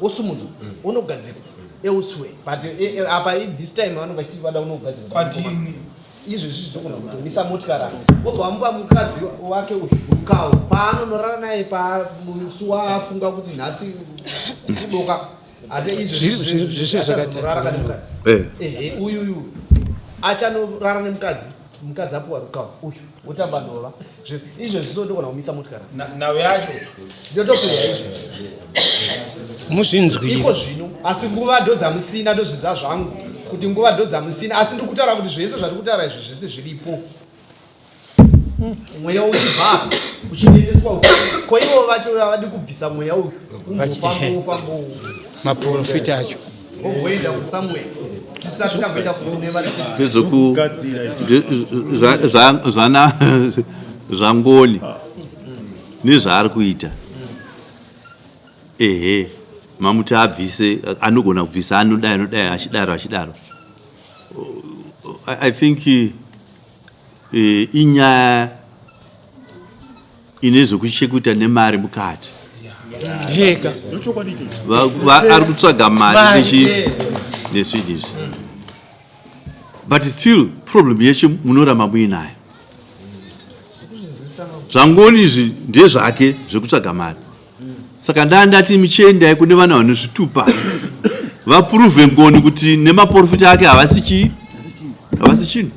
wosumudzwa, wonogadzirwa elsewhere. But apa this time vanenge vachiti vada kunogadzirwa Kwatini? Izvezvi zvinogona kutomisa motikari apa, wobva wamupa mukadzi wake uyu rukawo paanonorara naye pamusi waafunga kuti nhasi kudoka ate. Zvese zvakati- Izvezvi kana mukadzi ehe, uyuyu achanorara nemukadzi, mukadzi apuwa rukawo, uyu wotamba ndova zvese izvezvi. So ndogona kumisa motikari. Nhau yacho ndotopera izvezvi. Muzvinzwire. Iko zvino, asi nguva ndo dzamusina, ndozviziva zvangu kuti nguva ndo dzamusina, asi ndiri kutaura kuti zvese zvati kutaura izvi zvese zviripo. Mweya uchibva apa uchiendeswa uku, ko ivo vacho vavadi kubvisa mweya uyu umbofamba ufamba Maprofita acho. Womboenda kusamwere tisati tamboenda kune vari. Ndezvoku zvana zvangoni nezvaari kuita. Ehe, mamuti abvise, anogona kubvisa, anodai, anodai, achidaro, achidaro. I think inyaya ine zvekuchekuita nemari mukati. Heka. Ari kutsvaga mari. Mari, Nezvinhu izvi, but still problem yecho munoramba muinayo. Zvangoni izvi ndezvake zvekutsvaga mari, saka ndaa ndati michiendai kune vana vane zvitupa vaprove ngoni kuti nemaprofita ake havasi chii, havasi chinhu.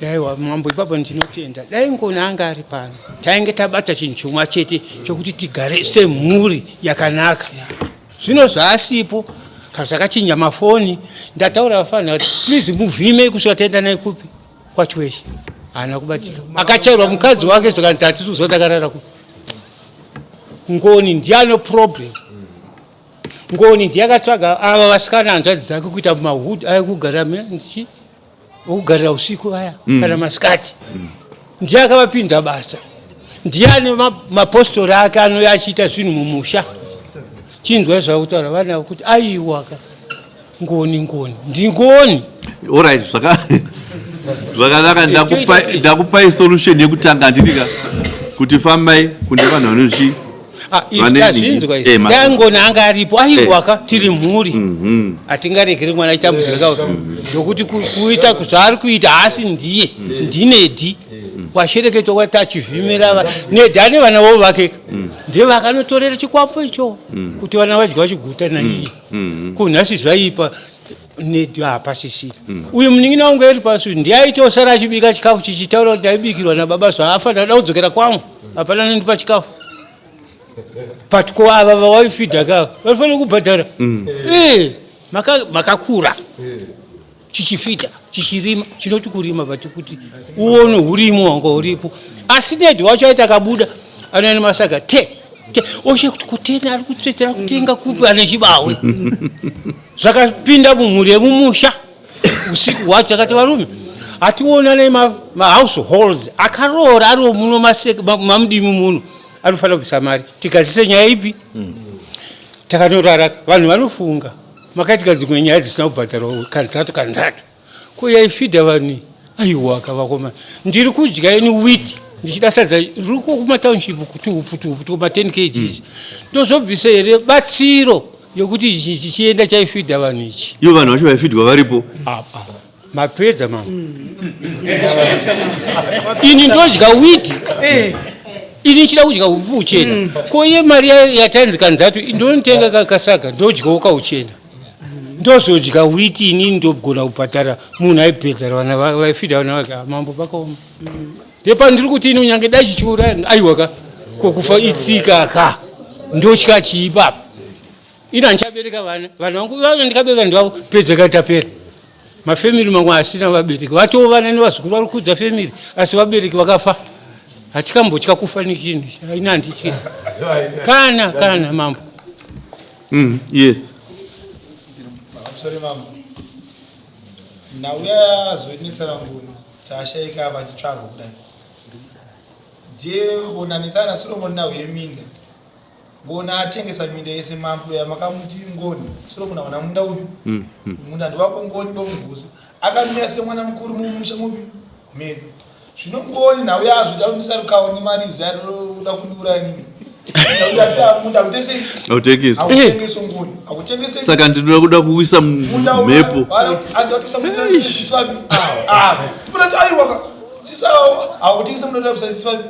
Aiwa mambo, ipapo ndinotenda. Dai Ngoni anga ari pano, tainge tabata chinhu chimwe chete chokuti tigare semhuri yakanaka. Zvino zvaasipo, kana takachinja mafoni, ndataura vafanira kuti please muvhime kusvika taenda naye kupi, kwaChiweshe. Haana kubatika, akachairwa mukadzi wake zvakanzi hatisi kuziva ndakarara kupi. Ngoni ndiano problem. Ngoni ndiye akatsvaga ava vasikana, hanzvadzi dzake, kuita mahud aikugara chi okugarira usiku vaya kana masikati. Ndiye akavapinza basa, ndiye ane mapostori ake anouya achiita zvinhu mumusha. Chinzwai zvakutaura vana kuti aiwaka, Ngoni, Ngoni ndingoni. Alright, zvakanaka. Ndakupai solution yekutanga, handitika kuti fambai kune vanhu vanochi Tazvinzwa izvi. Dai Ngoni anga aripo, aiwaka, tiri mhuri, hatingaregeri mwana achitambudzika nokuti kuita zvaari kuita haasi ndiye, ndinedi washereketwa kwati achivhimira nedi ane vana vavo vakeka, ndiye vakanotorera chikwambo icho kuti vana vadya vachiguta naiye. Kunhasi zvaipa, nedi hapasisina. Uyu munin'ina wangu eri pasi ndiye aitosara achibika chikafu, chichitaura kuti ndaibikirwa nababa, zvaafa ndada kudzokera kwangu, hapana anondipa chikafu. But ko ava vawaifidha kava vanofanira kubhadhara. Eh, makakura chichifidha, chichirima, chinoti kurima, but kuti uone urimo wanga uripo. Asi nedi wacho aiti akabuda anoenda masaga te te, oshe kuti kutena ari kutsvetera kutenga kupi, ane chibawe zvakapinda mumhuri yemumusha. Usiku hwacho akati varume hationane mahouseholds akaroora ariwo muno mamudimi muno, anofanira kubvisa mari tigadzise nyaya ipi. Takanorara, vanhu vanofunga makaitika dzimwe nyaya dzisina kubhadharwa kanzatu kanzatu. Ko yaifidha vanhu, aiwaka vakomana, ndiri kudya ini wheat, ndichida sadza riri kumatownship kuti upfu tuupfu tukuma 10 kgs, ndozobvisa here batsiro yokuti ichi chichienda chaifidha vanhu ichi? Ivo vanhu vacho vaifidwa varipo. Apa mapedza mama. Ini ndodya wheat, ini nchida kudya upfu uchena. Ko iye mari yatainzi kanzatu ndonotenga kasaga, ndodyawo kauchena, ndozodya wheat. Inini ndogona kubhadhara munhu aibhedhara vana vaifidha vana vake? Ah, mambo, pakaoma. Ndepandiri kuti ini unyange dai chichiuraya, aiwa ka, kokufa itsika ka, ndotya chii papa? Ini handichabereka vana, vanhu vangu vana ndikabereka ndivavo, pedza katapera. Mafamily mamwe asina vabereki vatoo vana nevazukuru vari kudza family, asi vabereki vakafa. Hatikambotya kufa nechinhu, ini handityi kana kana mambo. Yes. Sorry mama. Nauya azoinetsana Ngoni taashaika vachitsvaga kudai. Ndiye Ngoni anetsana naSolomon nhau yeminda. Ngoni atengesa minda yese mambo yamakamuti Ngoni. Solomon hawana munda upi. Munda ndewako Ngoni bomugusa. Akamira semwana mukuru mumusha mupi medu. Zvino Ngoni nhau yazvo takumisa rukawo nemari izi anoda kundiuraya nini. Munda hautengesi. Hautengeswi. Hautengeswi ngoni. Hautengesi. Saka ndinoda kuda kuisa mhepo. Andotisa munda sisi wapi? Ah, tipona ti aiwa ka. Sisi awo hautengesi munda tapisa sisi wapi?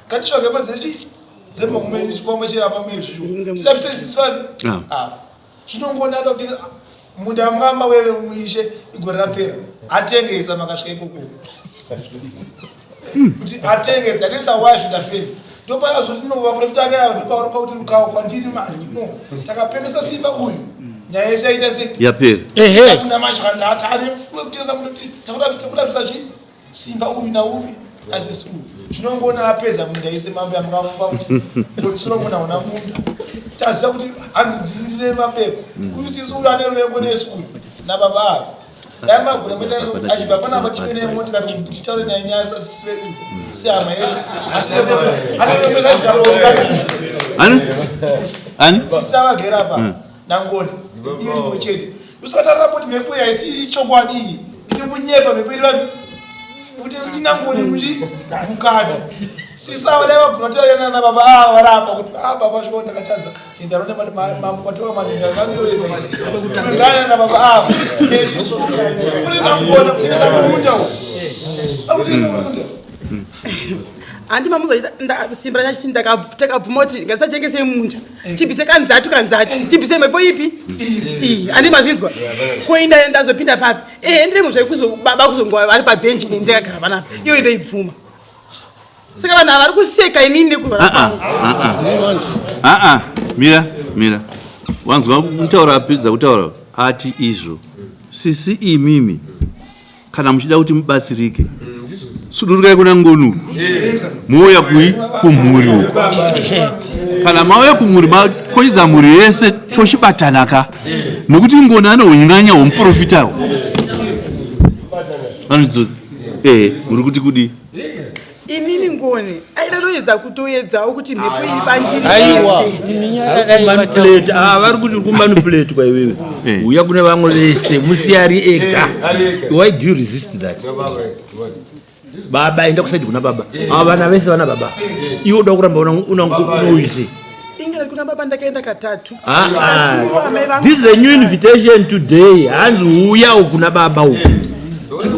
Katitsvage madzechi dzemba kumeni chikwambo cheapa mezvi. Tilapise sisi wapi? Ah. Ah. Zvinongona ada kuti munda mukamba wewe muishe igore rapera. Atengesa makasvika ikoko. Kuti atengesa ndatengesa wazvo ndafedza. Ndopana zoti no vaprofita ake avo ndopauromba kuti rukawo kwandiri mani. No. Takapengesa simba uyu. Nyaya yese yaita sei? Yapera. Kuna mashanda ane kutengesa kuti takurapisa chi simba uyu naupi asisi uyu. Zvinongona apedza munda yese mambo yamukamupa kuti kuti Solomon hauna munda. Taziva kuti hanzi ndine mapepa. Uyu sisi uyu ane ruvengo nesu uyu nababa ava. Dai magura metaso achibva panapa tipe nemotikari kuti titaure naye nyaya sasisi vedu sehama yedu. Asi ane ruvengo Ani? Ani? Sisi avagere apa nangoni divi rimwe chete. Usatarira kuti mhepo iyi haisi chokwadi iyi. Iri kunyepa mhepo iri vapi? Kuti inangoni muchi mukati. Sisi ava dai vagona kutaura nana baba ava vari apa kuti ah baba shuwa ndakatadza. Ndarone mati mambo matora mati ndarone nana baba ava. Nesusu kuti nangoni kutengesa munda uyu. Akutengesa munda. Handi mamunzwa simba rachiti takabvuma kuti ngatisatengese munda, tibvise kanzatu kanzatu, tibvise mhepo ipi iyi. Handi mazvinzwa ko inda ndazopinda papi? Ehe, ndiri muzvaikuzo baba kuzongwa vari pabhenji ini ndakagara panapa, iwe ndoibvuma. Saka vanhu ava vari kuseka inini nekurwara Ah, ah, kwangu. ah, ah. Ah, ah. Mira, mira. Wanzwa mutaura apedza kutaura ati izvo. Sisi imimi kana muchida kuti mubatsirike sudurukai kuna ngoni uku mouya kui kumhuri uku. Kana mauya kumhuri makochedza mhuri yese tochibatana ka, nokuti ngoni ane unyanya hwomuprofitawo vanodzodzi. Ehe, muri kuti kudii? Inini ngoni aida toedza kutoedzawo kuti mhepo iri pandiri. Aiwa. Manipulate. Ah, vari kuti kumanipulatwa iwewe. Uya kune vamwe vese musiye ari ega. Why do you resist that? Baba, enda kusaidi kuna baba. Ava vana vese vana baba. Iwe uda kuramba unauise. Ingari kuna baba ndakaenda katatu. Ah, ah. Amai vangu. This is a new invitation today. Hanzi uya uku kuna baba uku.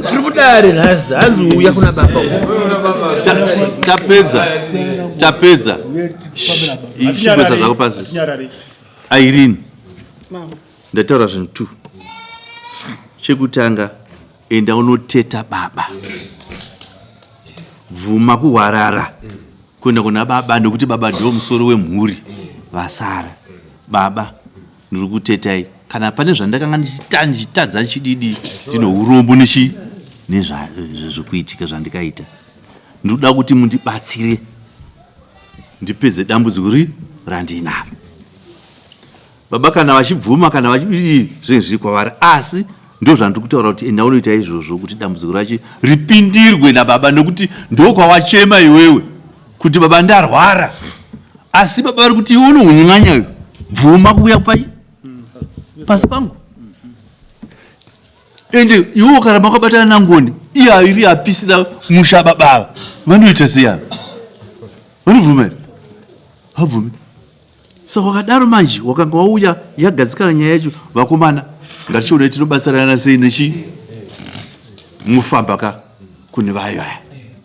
Tiri kudare nhasi. Hanzi uya kuna baba uku. Tapedza, tapedza. Shh, chimboisa zvako pasi. Irene, Mama. ndataura zvinhu two. Chekutanga, enda unoteta baba, bvuma kuhwarara kuenda kuna baba, nekuti baba ndiwo musoro wemhuri vasara. Baba, ndiri kutetai, kana pane zvandakanga ndichitadza chididi, ndine urombo nechi nezvekuitika zvandikaita. Ndinoda kuti mundibatsire ndipedze dambudziko ri randinaro. Baba kana vachibvuma, kana vachidii, zvinenge zviri kwavari, asi ndo zvandiri kutaura kuti enda unoita izvozvo kuti dambudziko racho ripindirwe nababa, nekuti ndokwawachema iwewe kuti baba ndarwara, asi baba vari kuti iwe unohunyang'anya iwe, bvuma kuuya pai pasi pangu. Ende iwe ukaramba wakabatana nangoni, iye iri apisira musha baba ava, vanoita sei ava? Vanobvuma here? Havabvumi. Saka wakadaro manje wakanga wauya yagadzikana nyaya yacho, vakomana ngatichiona tinobatsirana sei nechi mufamba ka kune vayo vaya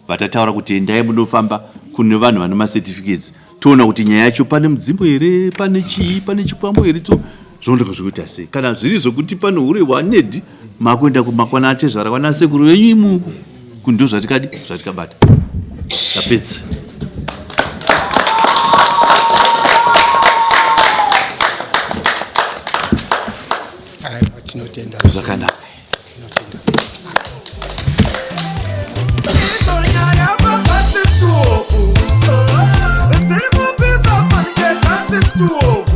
vatataura kuti endai munofamba kune vanhu vane macertificates, toona kuti nyaya yacho pane mudzimbo here, pane chii, pane chikwambo here, to zvondoka zvekuita sei. Kana zviri zvokuti pane hure hwanedi, makuenda kumakwana atezvara kwana sekuru venyu imuku kundo zvatikadi zvatikabata. Tapedza. Aiwa, tinotenda. Zvakanaka. Dziri kupisa fanike kasi 12.